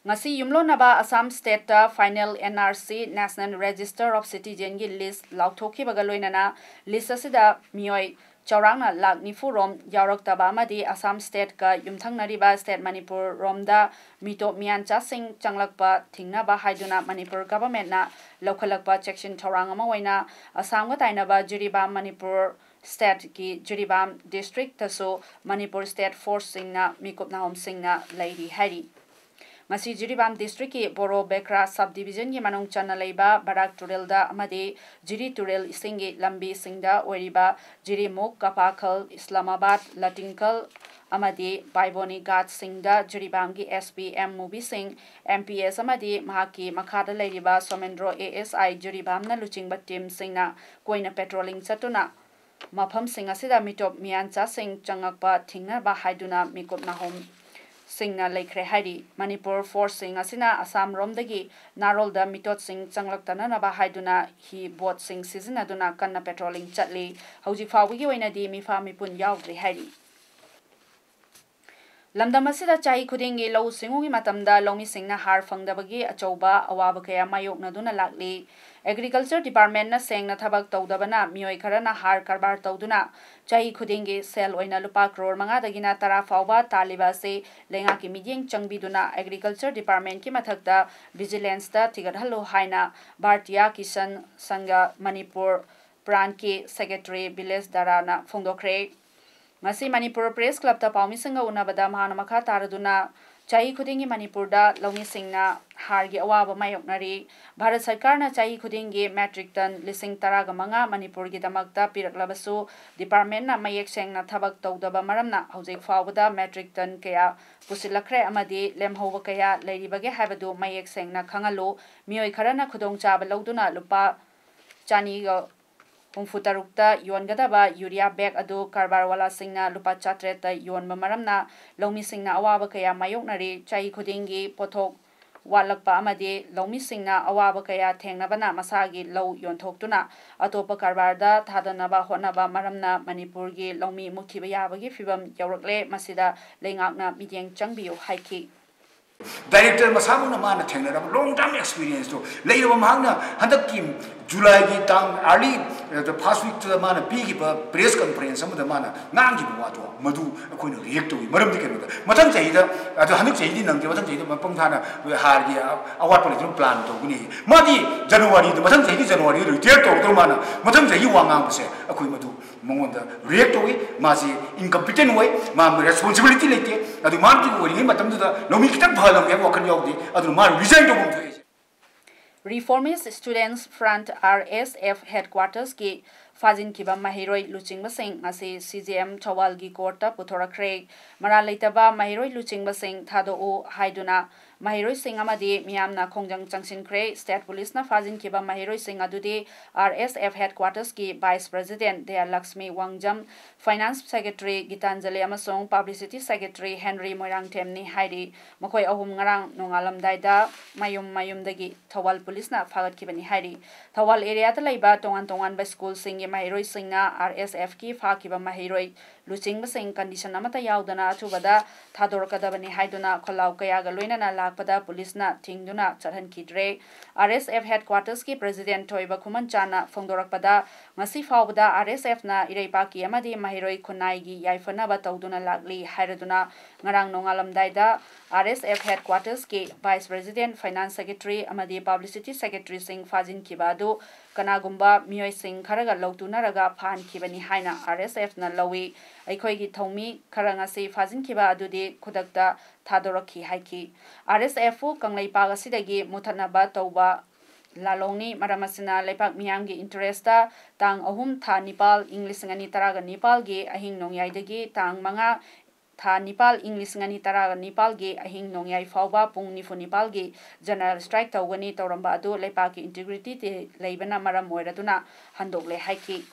ꯉꯁꯤ ꯌꯨꯝꯂꯣꯟꯅꯕ Assam stateꯇ final N R C, National Register of Citizenꯒꯤ list ꯂꯥꯎꯊꯣꯛꯈꯤꯕꯒ ꯂꯣꯏꯅꯅ list ꯑꯁꯤꯗ ꯃꯤꯑꯣꯏ ꯆꯥꯎꯔꯥꯛꯅ ꯂꯥꯈ ꯅꯤꯐꯨ ꯔꯣꯝ ꯌꯥꯎꯔꯛꯇꯕ ꯑꯃꯗꯤ ꯑꯁꯥꯝ stateꯀ ꯌꯨꯝꯊꯪꯅꯔꯤꯕ state ꯃꯅꯤꯄꯨꯔ ꯔꯣꯝꯗ ꯃꯤꯇꯣꯞ ꯃꯤꯌꯥꯟꯆꯥꯁꯤꯡ ꯆꯪꯂꯛꯄ ꯊꯤꯡꯅꯕ ꯍꯥꯏꯗꯨꯅ ꯃꯅꯤꯄꯨꯔ governmentꯅ ꯂꯧꯈꯠꯂꯛꯄ ꯆꯦꯛꯁꯤꯟ ꯊꯧꯔꯥꯡ ꯑꯃ ꯑꯣꯏꯅ ꯑꯁꯥꯝꯒ ꯇꯥꯏꯅꯕ ꯖꯤꯔꯤꯕꯥꯝ ꯃꯅꯤꯄꯨꯔ stateꯀꯤ ꯖꯤꯔꯤꯕꯥꯝ districtꯇꯁꯨ ꯃꯅꯤꯄꯨꯔ state forceꯁꯤꯡꯅ ꯃꯤꯀꯨꯞ ꯅꯥꯍꯣꯝꯁꯤꯡꯅ ꯂꯩꯔꯤ ꯍꯥꯏꯔꯤ꯫ ꯉꯁꯤ ꯖꯤꯔꯤꯕꯥꯝ districtꯀꯤ ꯕꯣꯔꯣ ꯕꯦꯈ꯭ꯔꯥ subdivisionꯒꯤ ꯃꯅꯨꯡ ꯆꯟꯅ ꯂꯩꯕ ꯕꯔꯥꯛ ꯇꯨꯔꯦꯜꯗ ꯑꯃꯗꯤ ꯖꯤꯔꯤ ꯇꯨꯔꯦꯜ ꯏꯁꯤꯡꯒꯤ ꯂꯝꯕꯤꯁꯤꯡꯗ ꯑꯣꯏꯔꯤꯕ ꯖꯤꯔꯤꯃꯨꯛ, ꯀꯄꯥꯈꯜ, ꯏꯁꯂꯥꯃꯥꯕꯥꯗ, ꯂꯇꯤꯡꯈꯜ ꯑꯃꯗꯤ ꯕꯥꯏꯕꯣꯅꯤ ꯒꯥꯠꯁꯤꯡꯗ ꯖꯤꯔꯤꯕꯥꯝꯒꯤ S P M ꯃꯨꯕꯤ ꯁꯤꯡ, M P S ꯑꯃꯗꯤ ꯃꯍꯥꯛꯀꯤ ꯃꯈꯥꯗ ꯂꯩꯔꯤꯕ ꯁꯣꯃꯦꯟꯗ꯭ꯔꯣ A S I ꯖꯤꯔꯤꯕꯥꯝꯅ ꯂꯨꯆꯤꯡꯕ teamꯁꯤꯡꯅ ꯀꯣꯏꯅ patrolling ꯆꯠꯇꯨꯅ ꯃꯐꯝꯁꯤꯡ ꯑꯁꯤꯗ ꯃꯤꯇꯣꯞ ꯃꯤꯌꯥꯟꯆꯥꯁꯤꯡ ꯆꯪꯂꯛꯄ ꯊꯤꯡꯅꯕ ꯍꯥꯏꯗꯨꯅ ꯃꯤꯀꯨꯞ ꯅꯥꯍꯣꯝꯁꯤꯡꯅ ꯂꯩꯈ꯭ꯔꯦ ꯍꯥꯏꯔꯤ꯫ ꯃꯅꯤꯄꯨꯔ ꯐꯣꯔꯁꯁꯤꯡ ꯑꯁꯤꯅ ꯑꯁꯥꯝꯔꯣꯝꯗꯒꯤ ꯅꯥꯔꯣꯜꯗ ꯃꯤꯇꯣꯠꯁꯤꯡ ꯆꯪꯂꯛꯇꯅꯅꯕ ꯍꯥꯏꯗꯨꯅ ꯍꯤ ꯕꯣꯠꯁꯤꯡ ꯁꯤꯖꯤꯟꯅꯗꯨꯅ ꯀꯟꯅ ꯄꯦꯇ꯭ꯔꯣꯂꯤꯡ ꯆꯠꯂꯤ꯫ ꯍꯧꯖꯤꯛ ꯐꯥꯎꯕꯒꯤ ꯑꯣꯏꯅꯗꯤ ꯃꯤꯐꯥ ꯃꯤꯄꯨꯟ ꯌꯥꯎꯗ꯭ꯔꯤ ꯍꯥꯏꯔꯤ꯫ ꯂꯝꯗꯝ ꯑꯁꯤꯗ ꯆꯍꯤ ꯈꯨꯗꯤꯡꯒꯤ ꯂꯧꯎ ꯁꯤꯡꯎꯒꯤ ꯃꯇꯝꯗ ꯂꯧꯃꯤꯁꯤꯡꯅ ꯍꯥꯔ ꯐꯪꯗꯕꯒꯤ ꯑꯆꯧꯕ ꯑꯋꯥꯕ ꯀꯌꯥ ꯃꯥꯌꯣꯛꯅꯗꯨꯅ ꯂꯥꯛꯂꯤ꯫ Agriculture Departmentꯅ ꯁꯦꯡꯅ ꯊꯕꯛ ꯇꯧꯗꯕꯅ ꯃꯤꯑꯣꯏ ꯈꯔꯅ ꯍꯥꯔ ꯀꯔꯕꯥꯔ ꯇꯧꯗꯨꯅ ꯆꯍꯤ ꯈꯨꯗꯤꯡꯒꯤ ꯁꯦꯜ ꯑꯣꯏꯅ ꯂꯨꯄꯥ ꯀ꯭ꯔꯣꯔ ꯃꯉꯥꯗꯒꯤꯅ ꯇꯔꯥ ꯐꯥꯎꯕ ꯇꯥꯜꯂꯤꯕ ꯑꯁꯤ ꯂꯩꯉꯥꯛꯀꯤ ꯃꯤꯠꯌꯦꯡ ꯆꯪꯕꯤꯗꯨꯅ Agriculture Departmentꯀꯤ ꯃꯊꯛꯇ Vigilanceꯇ ꯊꯤꯒꯠꯍꯜꯂꯨ ꯍꯥꯏꯅ ꯚꯥꯔꯇꯤꯌꯥ ꯀꯤꯁꯟ ꯁꯪꯘ ꯃꯅꯤꯄꯨꯔ ꯄ꯭ꯔꯥꯟꯠꯀꯤ Secretary ꯕꯤꯂꯦꯁ ꯗꯥꯔꯥꯅ ꯐꯣꯡꯗꯣꯛꯈ꯭ꯔꯦ꯫ ꯉꯁꯤ ꯃꯅꯤꯄꯨꯔ Press Clubꯇ ꯄꯥꯎꯃꯤꯁꯤꯡꯒ ꯎꯅꯕꯗ ꯃꯍꯥꯛꯅ ꯃꯈꯥ ꯇꯥꯔꯗꯨꯅ, ꯆꯍꯤ ꯈꯨꯗꯤꯡꯒꯤ ꯃꯅꯤꯄꯨꯔꯗ ꯂꯧꯃꯤꯁꯤꯡꯅ ꯍꯥꯔꯒꯤ ꯑꯋꯥꯕ ꯃꯥꯌꯣꯛꯅꯔꯤ꯫ ꯚꯥꯔꯠ ꯁꯔꯀꯥꯔꯅ ꯆꯍꯤ ꯈꯨꯗꯤꯡꯒꯤ metric ton ꯂꯤꯁꯤꯡ ꯇꯔꯥꯒ ꯃꯉꯥ ꯃꯅꯤꯄꯨꯔꯒꯤꯗꯃꯛꯇ ꯄꯤꯔꯛꯂꯕꯁꯨ, departmentꯅ ꯃꯌꯦꯛ ꯁꯦꯡꯅ ꯊꯕꯛ ꯇꯧꯗꯕ ꯃꯔꯝꯅ ꯍꯧꯖꯤꯛ ꯐꯥꯎꯕꯗ metric ton ꯀꯌꯥ ꯄꯨꯁꯤꯜꯂꯛꯈ꯭ꯔꯦ ꯑꯃꯗꯤ ꯂꯦꯝꯍꯧꯕ ꯀꯌꯥ ꯂꯩꯔꯤꯕꯒꯦ ꯍꯥꯏꯕꯗꯨ ꯃꯌꯦꯛ ꯁꯦꯡꯅ ꯈꯪꯍꯜꯂꯨ꯫ ꯃꯤꯑꯣꯏ ꯈꯔꯅ ꯈꯨꯗꯣꯡꯆꯥꯕ ꯂꯧꯗꯨꯅ ꯂꯨꯄꯥ ꯆꯅꯤꯒ ꯍꯨꯝꯐꯨꯇꯔꯨꯛꯇ ꯌꯣꯟꯒꯗꯕ ꯌꯨꯔꯤꯌꯥ bag ꯑꯗꯨ ꯀꯔꯕꯥꯔꯋꯥꯂꯥꯁꯤꯡꯅ ꯂꯨꯄꯥ ꯆꯥꯇ꯭ꯔꯦꯠꯇ ꯌꯣꯟꯕ ꯃꯔꯝꯅ ꯂꯧꯃꯤꯁꯤꯡꯅ ꯑꯋꯥꯕ ꯀꯌꯥ ꯃꯥꯌꯣꯛꯅꯔꯤ꯫ ꯆꯍꯤ ꯈꯨꯗꯤꯡꯒꯤ ꯄꯣꯠꯊꯣꯛ ꯋꯥꯠꯂꯛꯄ ꯑꯃꯗꯤ ꯂꯧꯃꯤꯁꯤꯡꯅ ꯑꯋꯥꯕ ꯀꯌꯥ ꯊꯦꯡꯅꯕꯅ ꯃꯁꯥꯒꯤ ꯂꯧ ꯌꯣꯟꯊꯣꯛꯇꯨꯅ ꯑꯇꯣꯞꯄ ꯀꯔꯕꯥꯔꯗ ꯊꯥꯗꯅꯕ ꯍꯣꯠꯅꯕ ꯃꯔꯝꯅ ꯃꯅꯤꯄꯨꯔꯒꯤ ꯂꯧꯃꯤ ꯃꯨꯠꯈꯤꯕ ꯌꯥꯕꯒꯤ ꯐꯤꯚꯝ ꯌꯧꯔꯛꯂꯦ꯫ ꯃꯁꯤꯗ ꯂꯩꯉꯥꯛꯅ ꯃꯤꯠꯌꯦꯡ ꯆꯪꯕꯤꯌꯨ ꯍꯥꯏꯈꯤ꯫ Director ꯃꯁꯥꯃꯛꯅ ꯃꯥꯅ ꯊꯦꯡꯅꯔꯕ long term experienceꯇꯣ ꯂꯩꯔꯕ ꯃꯍꯥꯛꯅ ꯍꯟꯗꯛꯀꯤ Julyꯒꯤ ꯇꯥꯡ early first weekꯇꯨꯗ ꯃꯥꯅ ꯄꯤꯈꯤꯕ press conference ꯑꯃꯗ ꯃꯥꯅ ꯉꯥꯡꯈꯤꯕ ꯋꯥꯗꯣ ꯃꯗꯨ ꯑꯩꯈꯣꯏꯅ reject ꯇꯧꯏ꯫ ꯃꯔꯝꯗꯤ ꯀꯩꯅꯣꯗ, ꯃꯊꯪ ꯆꯍꯤꯗ, ꯑꯗꯣ ꯍꯟꯗꯛ ꯆꯍꯤꯗꯤ ꯅꯪꯗ꯭ꯔꯦ, ꯃꯊꯪ ꯆꯍꯤꯗ ꯃꯄꯨꯡ ꯐꯥꯅ ꯍꯥꯔꯒꯤ ꯑꯋꯥꯠꯄ ꯂꯩꯇꯅ plan ꯇꯧꯒꯅꯤ꯫ ꯃꯥꯗꯤ Januaryꯗ, ꯃꯊꯪ ꯆꯍꯤꯒꯤ Januaryꯗ retire ꯇꯧꯔꯗꯧ ꯃꯥꯅ ꯃꯊꯪ ꯆꯍꯤꯒꯤ ꯋꯥ ꯉꯥꯡꯕꯁꯦ ꯑꯩꯈꯣꯏ ꯃꯗꯨ ꯃꯉꯣꯟꯗ reject ꯇꯧꯏ꯫ ꯃꯥꯁꯤ incompetent ꯑꯣꯏ, ꯃꯥ responsibility ꯂꯩꯇꯦ꯫ ꯑꯗꯨ ꯃꯥꯒꯤ ꯑꯣꯏꯔꯤꯉꯩ ꯃꯇꯝꯗꯨꯗ ꯂꯧꯃꯤ ꯈꯤꯇꯪ ꯐꯍꯜꯂꯝꯒꯦ ꯍꯥꯏꯕ ꯋꯥꯈꯜ ꯌꯥꯎꯗꯦ꯫ ꯑꯗꯨꯅ ꯃꯥ resign ꯇꯧꯐꯝ ꯊꯣꯛꯑꯦ꯫ Reformist Students Front, R S F headquartersꯀꯤ ꯐꯥꯖꯤꯟꯈꯤꯕ ꯃꯍꯩꯔꯣꯏ ꯂꯨꯆꯤꯡꯕꯁꯤꯡ ꯉꯁꯤ C J M ꯊꯧꯕꯥꯜꯒꯤ courtꯇ ꯄꯨꯊꯣꯔꯛꯈ꯭ꯔꯦ꯫ ꯃꯔꯥꯜ ꯂꯩꯇꯕ ꯃꯍꯩꯔꯣꯏ ꯂꯨꯆꯤꯡꯕꯁꯤꯡ ꯊꯥꯗꯣꯛꯎ ꯍꯥꯏꯗꯨꯅ ꯃꯍꯩꯔꯣꯏꯁꯤꯡ ꯑꯃꯗꯤ ꯃꯤꯌꯥꯝꯅ ꯈꯣꯡꯖꯪ ꯆꯪꯁꯤꯟꯈ꯭ꯔꯦ꯫ State Police ꯅ ꯐꯥꯖꯤꯟꯈꯤꯕ ꯃꯍꯩꯔꯣꯏꯁꯤꯡ ꯑꯗꯨꯗꯤ R S F Headquarters ꯀꯤ Vice President ꯗꯌꯥꯂꯛꯁꯃꯤ ꯋꯥꯡꯖꯝ, Finance Secretary Gitanjali ꯑꯃꯁꯨꯡ Publicity Secretary ꯍꯦꯟꯔꯤ ꯃꯣꯏꯔꯥꯡꯊꯦꯝꯅꯤ ꯍꯥꯏꯔꯤ꯫ ꯃꯈꯣꯏ ꯑꯍꯨꯝ ꯉꯔꯥꯡ ꯅꯣꯡꯉꯥꯜꯂꯝꯗꯥꯏꯗ ꯃꯌꯨꯝ ꯃꯌꯨꯝꯗꯒꯤ ꯊꯧꯕꯥꯜ Police ꯅ ꯐꯥꯒꯠꯈꯤꯕꯅꯤ ꯍꯥꯏꯔꯤ꯫ ꯊꯧꯕꯥꯜ area ꯗ ꯂꯩꯕ ꯇꯣꯉꯥꯟ ꯇꯣꯉꯥꯟꯕ school ꯁꯤꯡꯒꯤ ꯃꯍꯩꯔꯣꯏꯁꯤꯡꯅ R S F ꯀꯤ ꯐꯥꯈꯤꯕ ꯃꯍꯩꯔꯣꯏ ꯂꯨꯆꯤꯡꯕꯁꯤꯡ condition ꯑꯃꯠꯇ ꯌꯥꯎꯗꯅ ꯑꯊꯨꯕꯗ ꯊꯥꯗꯣꯔꯛꯀꯗꯕꯅꯤ ꯍꯥꯏꯗꯨꯅ ꯈꯣꯜꯂꯥꯎ ꯀꯌꯥꯒ ꯂꯣꯏꯅꯅ ꯂꯥꯛꯄꯗ Police ꯅ ꯊꯤꯡꯗꯨꯅ ꯆꯠꯍꯟꯈꯤꯗ꯭ꯔꯦ꯫ R S F Headquarters ꯀꯤ President ꯊꯣꯏꯕ ꯈꯨꯃꯟꯆꯥꯅ ꯐꯣꯡꯗꯣꯔꯛꯄꯗ, ꯉꯁꯤ ꯐꯥꯎꯕꯗ R S F ꯅ ꯏꯔꯩꯄꯥꯛꯀꯤ ꯑꯃꯗꯤ ꯃꯍꯩꯔꯣꯏ ꯈꯨꯟꯅꯥꯏꯒꯤ ꯌꯥꯏꯐꯅꯕ ꯇꯧꯗꯨꯅ ꯂꯥꯛꯂꯤ ꯍꯥꯏꯔꯗꯨꯅ, ꯉꯔꯥꯡ ꯅꯣꯡꯉꯥꯜꯂꯝꯗꯥꯏꯗ R S F Headquarters ꯀꯤ Vice President, Finance Secretary ꯑꯃꯗꯤ Publicity Secretary ꯁꯤꯡ ꯐꯥꯖꯤꯟꯈꯤꯕ ꯑꯗꯨ ꯀꯅꯥꯒꯨꯝꯕ ꯃꯤꯑꯣꯏꯁꯤꯡ ꯈꯔꯒ ꯂꯧꯇꯨꯅꯔꯒ ꯐꯥꯍꯟꯈꯤꯕꯅꯤ ꯍꯥꯏꯅ R S F ꯅ ꯂꯧꯏ꯫ ꯑꯩꯈꯣꯏꯒꯤ ꯊꯧꯃꯤ ꯈꯔ ꯉꯁꯤ ꯐꯥꯖꯤꯟꯈꯤꯕ ꯑꯗꯨꯗꯤ ꯈꯨꯗꯛꯇ ꯊꯥꯗꯣꯔꯛꯈꯤ ꯍꯥꯏꯈꯤ꯫ R S F ꯄꯨ ꯀꯪꯂꯩꯄꯥꯛ ꯑꯁꯤꯗꯒꯤ ꯃꯨꯊꯠꯅꯕ ꯇꯧꯕ ꯂꯥꯂꯣꯡꯅꯤ꯫ ꯃꯔꯝ ꯑꯁꯤꯅ ꯂꯩꯄꯥꯛ ꯃꯤꯌꯥꯝꯒꯤ interest ꯇ ꯇꯥꯡ ꯑꯍꯨꯝ ꯊꯥ ꯅꯤꯄꯥꯜ ꯏꯪ ꯂꯤꯁꯤꯡ ꯑꯅꯤ ꯇꯔꯥꯒ ꯅꯤꯄꯥꯜꯒꯤ ꯑꯍꯤꯡ ꯅꯣꯡꯌꯥꯏꯗꯒꯤ ꯇꯥꯡ ꯃꯉꯥ ꯊꯥ ꯅꯤꯄꯥꯜ ꯏꯪ ꯂꯤꯁꯤꯡ ꯑꯅꯤ ꯇꯔꯥꯒ ꯅꯤꯄꯥꯜꯒꯤ ꯑꯍꯤꯡ ꯅꯣꯡꯌꯥꯏ ꯐꯥꯎꯕ ꯄꯨꯡ ꯅꯤꯐꯨ ꯅꯤꯄꯥꯜꯒꯤ general strike ꯇꯧꯒꯅꯤ꯫ ꯇꯧꯔꯝꯕ ꯑꯗꯨ ꯂꯩꯄꯥꯛꯀꯤ integrity ꯂꯩꯕꯅ ꯃꯔꯝ ꯑꯣꯏꯔꯗꯨꯅ ꯍꯟꯗꯣꯛꯂꯦ ꯍꯥꯏꯈꯤ꯫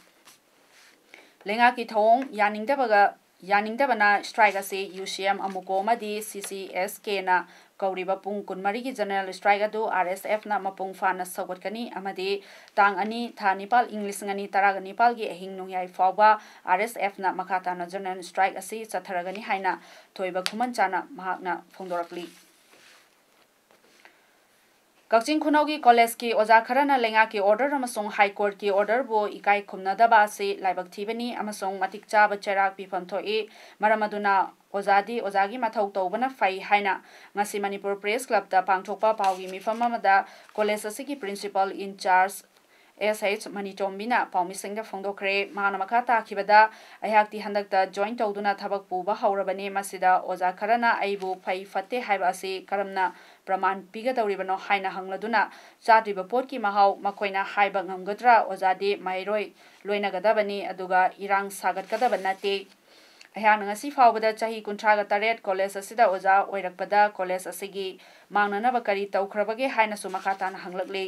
ꯂꯩꯉꯥꯛꯀꯤ ꯊꯧꯑꯣꯡ ꯌꯥꯅꯤꯡꯗꯕꯒ, ꯌꯥꯅꯤꯡꯗꯕꯅ strike ꯑꯁꯤ U C M ꯑꯃꯨꯀꯣ ꯑꯃꯗꯤ C C S K ꯅ ꯀꯧꯔꯤꯕ ꯄꯨꯡ ꯀꯨꯟꯃꯔꯤꯒꯤ general strike ꯑꯗꯨ R S F ꯅ ꯃꯄꯨꯡ ꯐꯥꯅ ꯁꯧꯒꯠꯀꯅꯤ ꯑꯃꯗꯤ ꯇꯥꯡ ꯑꯅꯤ ꯊꯥ ꯅꯤꯄꯥꯜ ꯏꯪ ꯂꯤꯁꯤꯡ ꯑꯅꯤ ꯇꯔꯥꯒ ꯅꯤꯄꯥꯜꯒꯤ ꯑꯍꯤꯡ ꯅꯣꯡꯌꯥꯏ ꯐꯥꯎꯕ R S F ꯅ ꯃꯈꯥ ꯇꯥꯅ general strike ꯑꯁꯤ ꯆꯠꯊꯔꯒꯅꯤ ꯍꯥꯏꯅ ꯊꯣꯏꯕ ꯈꯨꯃꯟꯆꯥꯅ ꯃꯍꯥꯛꯅ ꯐꯣꯡꯗꯣꯔꯛꯂꯤ꯫ ꯀꯛꯆꯤꯡ ꯈꯨꯅꯧꯒꯤ college ꯀꯤ ꯑꯣꯖꯥ ꯈꯔꯅ ꯂꯩꯉꯥꯛꯀꯤ order ꯑꯃꯁꯨꯡ High Court ꯀꯤ order ꯕꯨ ꯏꯀꯥꯏ ꯈꯨꯝꯅꯗꯕ ꯑꯁꯤ ꯂꯥꯏꯕꯛ ꯊꯤꯕꯅꯤ ꯑꯃꯁꯨꯡ ꯃꯇꯤꯛ ꯆꯥꯕ ꯆꯩꯔꯥꯛ ꯄꯤꯐꯝ ꯊꯣꯛꯏ꯫ ꯃꯔꯝ ꯑꯗꯨꯅ ꯑꯣꯖꯥꯗꯤ ꯑꯣꯖꯥꯒꯤ ꯃꯊꯧ ꯇꯧꯕꯅ ꯐꯩ ꯍꯥꯏꯅ ꯉꯁꯤ ꯃꯅꯤꯄꯨꯔ Press Club ꯇ ꯄꯥꯡꯊꯣꯛꯄ ꯄꯥꯎꯒꯤ ꯃꯤꯐꯝ ꯑꯃꯗ college ꯑꯁꯤꯒꯤ principal in charge S H ꯃꯅꯤꯇꯣꯝꯕꯤꯅ ꯄꯥꯎꯃꯤꯁꯤꯡꯗ ꯐꯣꯡꯗꯣꯛꯈ꯭ꯔꯦ꯫ ꯃꯍꯥꯛꯅ ꯃꯈꯥ ꯇꯥꯈꯤꯕꯗ, ꯑꯩꯍꯥꯛꯇꯤ ꯍꯟꯗꯛꯇ join ꯇꯧꯗꯨꯅ ꯊꯕꯛ ꯄꯨꯕ ꯍꯧꯔꯕꯅꯤ꯫ ꯃꯁꯤꯗ ꯑꯣꯖꯥ ꯈꯔꯅ ꯑꯩꯕꯨ ꯐꯩ ꯐꯠꯇꯦ ꯍꯥꯏꯕ ꯑꯁꯤ ꯀꯔꯝꯅ ꯄ꯭ꯔꯃꯥꯟ ꯄꯤꯒꯗꯧꯔꯤꯕꯅꯣ ꯍꯥꯏꯅ ꯍꯪꯂꯗꯨꯅ, ꯆꯥꯗ꯭ꯔꯤꯕ ꯄꯣꯠꯀꯤ ꯃꯍꯥꯎ ꯃꯈꯣꯏꯅ ꯍꯥꯏꯕ ꯉꯝꯒꯗ꯭ꯔꯥ? ꯑꯣꯖꯥꯗꯤ ꯃꯍꯩꯔꯣꯏ ꯂꯣꯏꯅꯒꯗꯕꯅꯤ, ꯑꯗꯨꯒ ꯏꯔꯥꯡ ꯁꯥꯒꯠꯀꯗꯕ ꯅꯠꯇꯦ꯫ ꯑꯩꯍꯥꯛꯅ ꯉꯁꯤ ꯐꯥꯎꯕꯗ ꯆꯍꯤ ꯀꯨꯟꯊ꯭ꯔꯥꯒ ꯇꯔꯦꯠ ꯀꯣꯂꯦꯖ ꯑꯁꯤꯗ ꯑꯣꯖꯥ ꯑꯣꯏꯔꯛꯄꯗ ꯀꯣꯂꯦꯖ ꯑꯁꯤꯒꯤ ꯃꯥꯡꯅꯅꯕ ꯀꯔꯤ ꯇꯧꯈ꯭ꯔꯕꯒꯦ ꯍꯥꯏꯅꯁꯨ ꯃꯈꯥ ꯇꯥꯅ ꯍꯪꯂꯛꯂꯤ꯫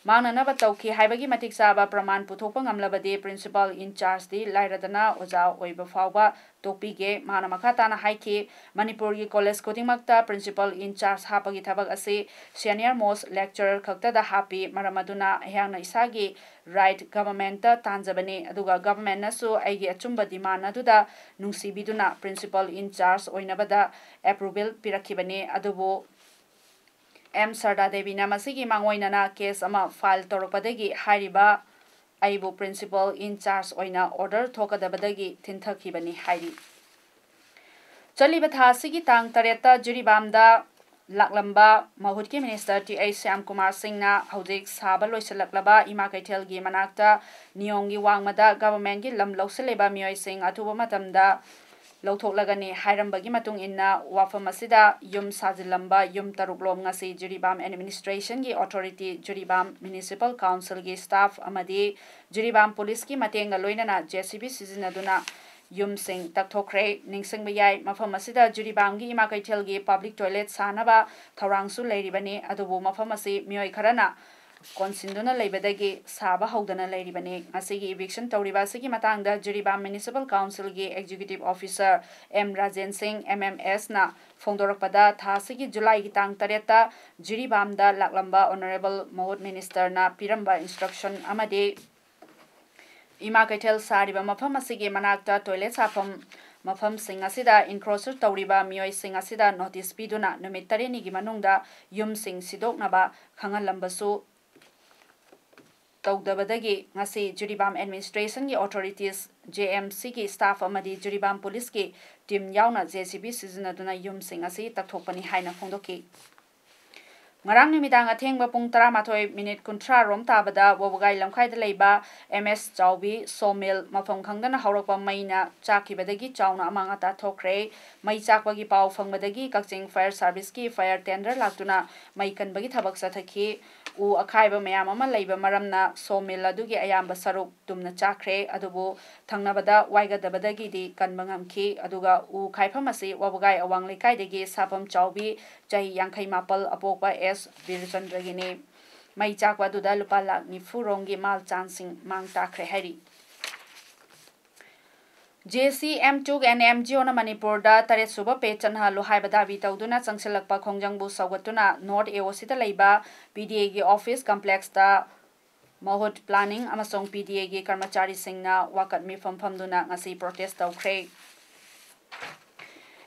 ꯃꯥꯡꯅꯅꯕ ꯇꯧꯈꯤ ꯍꯥꯏꯕꯒꯤ ꯃꯇꯤꯛ ꯆꯥꯕ ꯄ꯭ꯔꯃꯥꯟ ꯄꯨꯊꯣꯛꯄ ꯉꯝꯂꯕꯗꯤ principal in chargeꯗꯤ ꯂꯥꯏꯔꯗꯅ ꯑꯣꯖꯥ ꯑꯣꯏꯕ ꯐꯥꯎꯕ ꯇꯣꯛꯄꯤꯒꯦ꯫ ꯃꯥꯅ ꯃꯈꯥ ꯇꯥꯅ ꯍꯥꯏꯈꯤ, ꯃꯅꯤꯄꯨꯔꯒꯤ ꯀꯣꯂꯦꯖ ꯈꯨꯗꯤꯡꯃꯛꯇ principal in charge ꯍꯥꯞꯄꯒꯤ ꯊꯕꯛ ꯑꯁꯤ senior most lecturer ꯈꯛꯇꯗ ꯍꯥꯞꯄꯤ꯫ ꯃꯔꯝ ꯑꯗꯨꯅ ꯑꯩꯍꯥꯛꯅ ꯏꯁꯥꯒꯤ right governmentꯇ ꯇꯥꯟꯖꯕꯅꯤ, ꯑꯗꯨꯒ governmentꯅꯁꯨ ꯑꯩꯒꯤ ꯑꯆꯨꯝꯕ demand ꯑꯗꯨꯗ ꯅꯨꯡꯁꯤꯕꯤꯗꯨꯅ principal in charge ꯑꯣꯏꯅꯕꯗ approval ꯄꯤꯔꯛꯈꯤꯕꯅꯤ꯫ ꯑꯗꯨꯕꯨ ꯑꯦꯝ ꯁꯔꯗꯥ ꯗꯦꯕꯤꯅ ꯃꯁꯤꯒꯤ ꯃꯥꯡꯑꯣꯏꯅꯅ case ꯑꯃ file ꯇꯧꯔꯛꯄꯗꯒꯤ ꯍꯥꯏꯔꯤꯕ ꯑꯩꯕꯨ principal in charge ꯑꯣꯏꯅ order ꯊꯣꯛꯀꯗꯕꯗꯒꯤ ꯊꯤꯟꯊꯈꯤꯕꯅꯤ ꯍꯥꯏꯔꯤ꯫ ꯆꯠꯂꯤꯕ ꯊꯥ ꯑꯁꯤꯒꯤ ꯇꯥꯡ ꯇꯔꯦꯠꯇ ꯖꯤꯔꯤꯕꯥꯝꯗ ꯂꯥꯛꯂꯝꯕ ꯃꯍꯨꯠꯀꯤ minister ꯇꯤ ꯑꯩꯆ ꯁ꯭ꯌꯥꯝꯀꯨꯃꯥꯔ ꯁꯤꯡꯅ ꯍꯧꯖꯤꯛ ꯁꯥꯕ ꯂꯣꯏꯁꯤꯜꯂꯛꯂꯕ ꯏꯃꯥ ꯀꯩꯊꯦꯜꯒꯤ ꯃꯅꯥꯛꯇ ꯅꯤꯌꯣꯡꯒꯤ ꯋꯥꯡꯃꯗ governmentꯀꯤ ꯂꯝ ꯂꯧꯁꯤꯜꯂꯤꯕ ꯃꯤꯑꯣꯏꯁꯤꯡ ꯑꯊꯨꯕ ꯃꯇꯝꯗ ꯂꯧꯊꯣꯛꯂꯒꯅꯤ ꯍꯥꯏꯔꯝꯕꯒꯤ ꯃꯇꯨꯡ ꯏꯟꯅ, ꯋꯥꯐꯝ ꯑꯁꯤꯗ ꯌꯨꯝ ꯁꯥꯖꯤꯜꯂꯝꯕ ꯌꯨꯝ ꯇꯔꯨꯛ ꯂꯣꯝ ꯉꯁꯤ Jiribam administrationꯒꯤ authority, Jiribam municipal councilꯒꯤ staff ꯑꯃꯗꯤ ꯖꯤꯔꯤꯕꯥꯝ policeꯀꯤ ꯃꯇꯦꯡꯒ ꯂꯣꯏꯅꯅ ꯖꯦ ꯁꯤ ꯕꯤ ꯁꯤꯖꯤꯟꯅꯗꯨꯅ ꯌꯨꯝꯁꯤꯡ ꯇꯛꯊꯣꯛꯈ꯭ꯔꯦ꯫ ꯅꯤꯡꯁꯤꯡꯕ ꯌꯥꯏ, ꯃꯐꯝ ꯑꯁꯤꯗ ꯖꯤꯔꯤꯕꯥꯝꯒꯤ ꯏꯃꯥ ꯀꯩꯊꯦꯜꯒꯤ public toilet ꯁꯥꯅꯕ ꯊꯧꯔꯥꯡꯁꯨ ꯂꯩꯔꯤꯕꯅꯤ, ꯑꯗꯨꯕꯨ ꯃꯐꯝ ꯑꯁꯤ ꯃꯤꯑꯣꯏ ꯈꯔꯅ ꯀꯣꯟꯁꯤꯟꯗꯨꯅ ꯂꯩꯕꯗꯒꯤ ꯁꯥꯕ ꯍꯧꯗꯅ ꯂꯩꯔꯤꯕꯅꯤ꯫ ꯉꯁꯤꯒꯤ eviction ꯇꯧꯔꯤꯕ ꯑꯁꯤꯒꯤ ꯃꯇꯥꯡꯗ Jiribam municipal councilꯒꯤ executive officer M Rajen ꯁꯤꯡ, ꯑꯦꯝ ꯑꯦꯝ ꯑꯦꯁꯅ ꯐꯣꯡꯗꯣꯔꯛꯄꯗ, ꯊꯥ ꯑꯁꯤꯒꯤ ꯖꯨꯂꯥꯏꯒꯤ ꯇꯥꯡ ꯇꯔꯦꯠꯇ ꯖꯤꯔꯤꯕꯥꯝꯗ ꯂꯥꯛꯂꯝꯕ honourable ꯃꯍꯨꯠ ministerꯅ ꯄꯤꯔꯝꯕ instruction ꯑꯃꯗꯤ ꯏꯃꯥ ꯀꯩꯊꯦꯜ ꯁꯥꯔꯤꯕ ꯃꯐꯝ ꯑꯁꯤꯒꯤ ꯃꯅꯥꯛꯇ toilet ꯁꯥꯐꯝ ꯃꯐꯝꯁꯤꯡ ꯑꯁꯤꯗ encroacher ꯇꯧꯔꯤꯕ ꯃꯤꯑꯣꯏꯁꯤꯡ ꯑꯁꯤꯗ notice ꯄꯤꯗꯨꯅ ꯅꯨꯃꯤꯠ ꯇꯔꯦꯠꯅꯤꯒꯤ ꯃꯅꯨꯡꯗ ꯌꯨꯝꯁꯤꯡ ꯁꯤꯗꯣꯛꯅꯕ ꯈꯪꯍꯜꯂꯝꯕꯁꯨ ꯇꯧꯗꯕꯗꯒꯤ ꯉꯁꯤ ꯖꯤꯔꯤꯕꯥꯝ administrationꯒꯤ authorities, ꯖꯦ ꯑꯦꯝ ꯁꯤꯒꯤ staff ꯑꯃꯗꯤ ꯖꯤꯔꯤꯕꯥꯝ policeꯀꯤ team ꯌꯥꯎꯅ ꯖꯦ ꯁꯤ ꯕꯤ ꯁꯤꯖꯤꯟꯅꯗꯨꯅ ꯌꯨꯝꯁꯤꯡ ꯑꯁꯤ ꯇꯛꯊꯣꯛꯄꯅꯤ ꯍꯥꯏꯅ ꯐꯣꯡꯗꯣꯛꯈꯤ꯫ ꯉꯔꯥꯡ ꯅꯨꯃꯤꯗꯥꯡ ꯑꯊꯦꯡꯕ ꯄꯨꯡ ꯇꯔꯥꯃꯥꯊꯣꯏ minute ꯀꯨꯟꯊ꯭ꯔꯥ ꯔꯣꯝ ꯇꯥꯕꯗ ꯋꯥꯕꯒꯥꯏ ꯂꯝꯈꯥꯏꯗ ꯂꯩꯕ ꯑꯦꯝ ꯑꯦꯁ ꯆꯥꯎꯕꯤ sawmill ꯃꯐꯝ ꯈꯪꯗꯅ ꯍꯧꯔꯛꯄ ꯃꯩꯅ ꯆꯥꯛꯈꯤꯕꯗꯒꯤ ꯆꯥꯎꯅ ꯑꯃꯥꯡ ꯑꯇꯥ ꯊꯣꯛꯈ꯭ꯔꯦ꯫ ꯃꯩ ꯆꯥꯛꯄꯒꯤ ꯄꯥꯎ ꯐꯪꯕꯗꯒꯤ ꯀꯛꯆꯤꯡ fire serviceꯀꯤ fire tender ꯂꯥꯛꯇꯨꯅ ꯃꯩ ꯀꯟꯕꯒꯤ ꯊꯕꯛ ꯆꯠꯊꯈꯤ꯫ ꯎ ꯑꯈꯥꯏꯕ ꯃꯌꯥꯝ ꯑꯃ ꯂꯩꯕ ꯃꯔꯝꯅ sawmill ꯑꯗꯨꯒꯤ ꯑꯌꯥꯝꯕ ꯁꯔꯨꯛ ꯇꯨꯝꯅ ꯆꯥꯈ꯭ꯔꯦ꯫ ꯑꯗꯨꯕꯨ ꯊꯪꯅꯕꯗ ꯋꯥꯏꯒꯗꯕꯗꯒꯤꯗꯤ ꯀꯟꯕ ꯉꯝꯈꯤ꯫ ꯑꯗꯨꯒ ꯎ ꯈꯥꯏꯐꯝ ꯑꯁꯤ ꯋꯥꯕꯒꯥꯏ ꯑꯋꯥꯡ ꯂꯩꯀꯥꯏꯗꯒꯤ ꯁꯥꯐꯝ ꯆꯥꯎꯕꯤ ꯆꯍꯤ ꯌꯥꯡꯈꯩ ꯃꯥꯄꯜ ꯑꯄꯣꯛꯄ ꯑꯦꯁ ꯕꯤꯔꯆꯟꯗ꯭ꯔꯒꯤꯅꯤ꯫ ꯃꯩ ꯆꯥꯛꯄ ꯑꯗꯨꯗ ꯂꯨꯄꯥ ꯂꯥꯈ ꯅꯤꯐꯨ ꯔꯣꯝꯒꯤ ꯃꯥꯜ ꯆꯥꯟꯁꯤꯡ ꯃꯥꯡ ꯇꯥꯛꯈ꯭ꯔꯦ ꯍꯥꯏꯔꯤ꯫ JC, M Tug and MGOꯅ ꯃꯅꯤꯄꯨꯔꯗ ꯇꯔꯦꯠ ꯁꯨꯕ pay ꯆꯠꯅꯍꯜꯂꯨ ꯍꯥꯏꯕ ꯗꯥꯕꯤ ꯇꯧꯗꯨꯅ ꯆꯪꯁꯤꯜꯂꯛꯄ ꯈꯣꯡꯖꯪꯕꯨ ꯁꯧꯒꯠꯇꯨꯅ North AOCꯗ ꯂꯩꯕ PDAꯒꯤ office complexꯇ ꯃꯍꯨꯠ planning ꯑꯃꯁꯨꯡ PDAꯒꯤ ꯀꯔꯃꯆꯥꯔꯤꯁꯤꯡꯅ ꯋꯥꯀꯠ ꯃꯤꯐꯝ ꯐꯝꯗꯨꯅ ꯉꯁꯤ protest ꯇꯧꯈ꯭ꯔꯦ꯫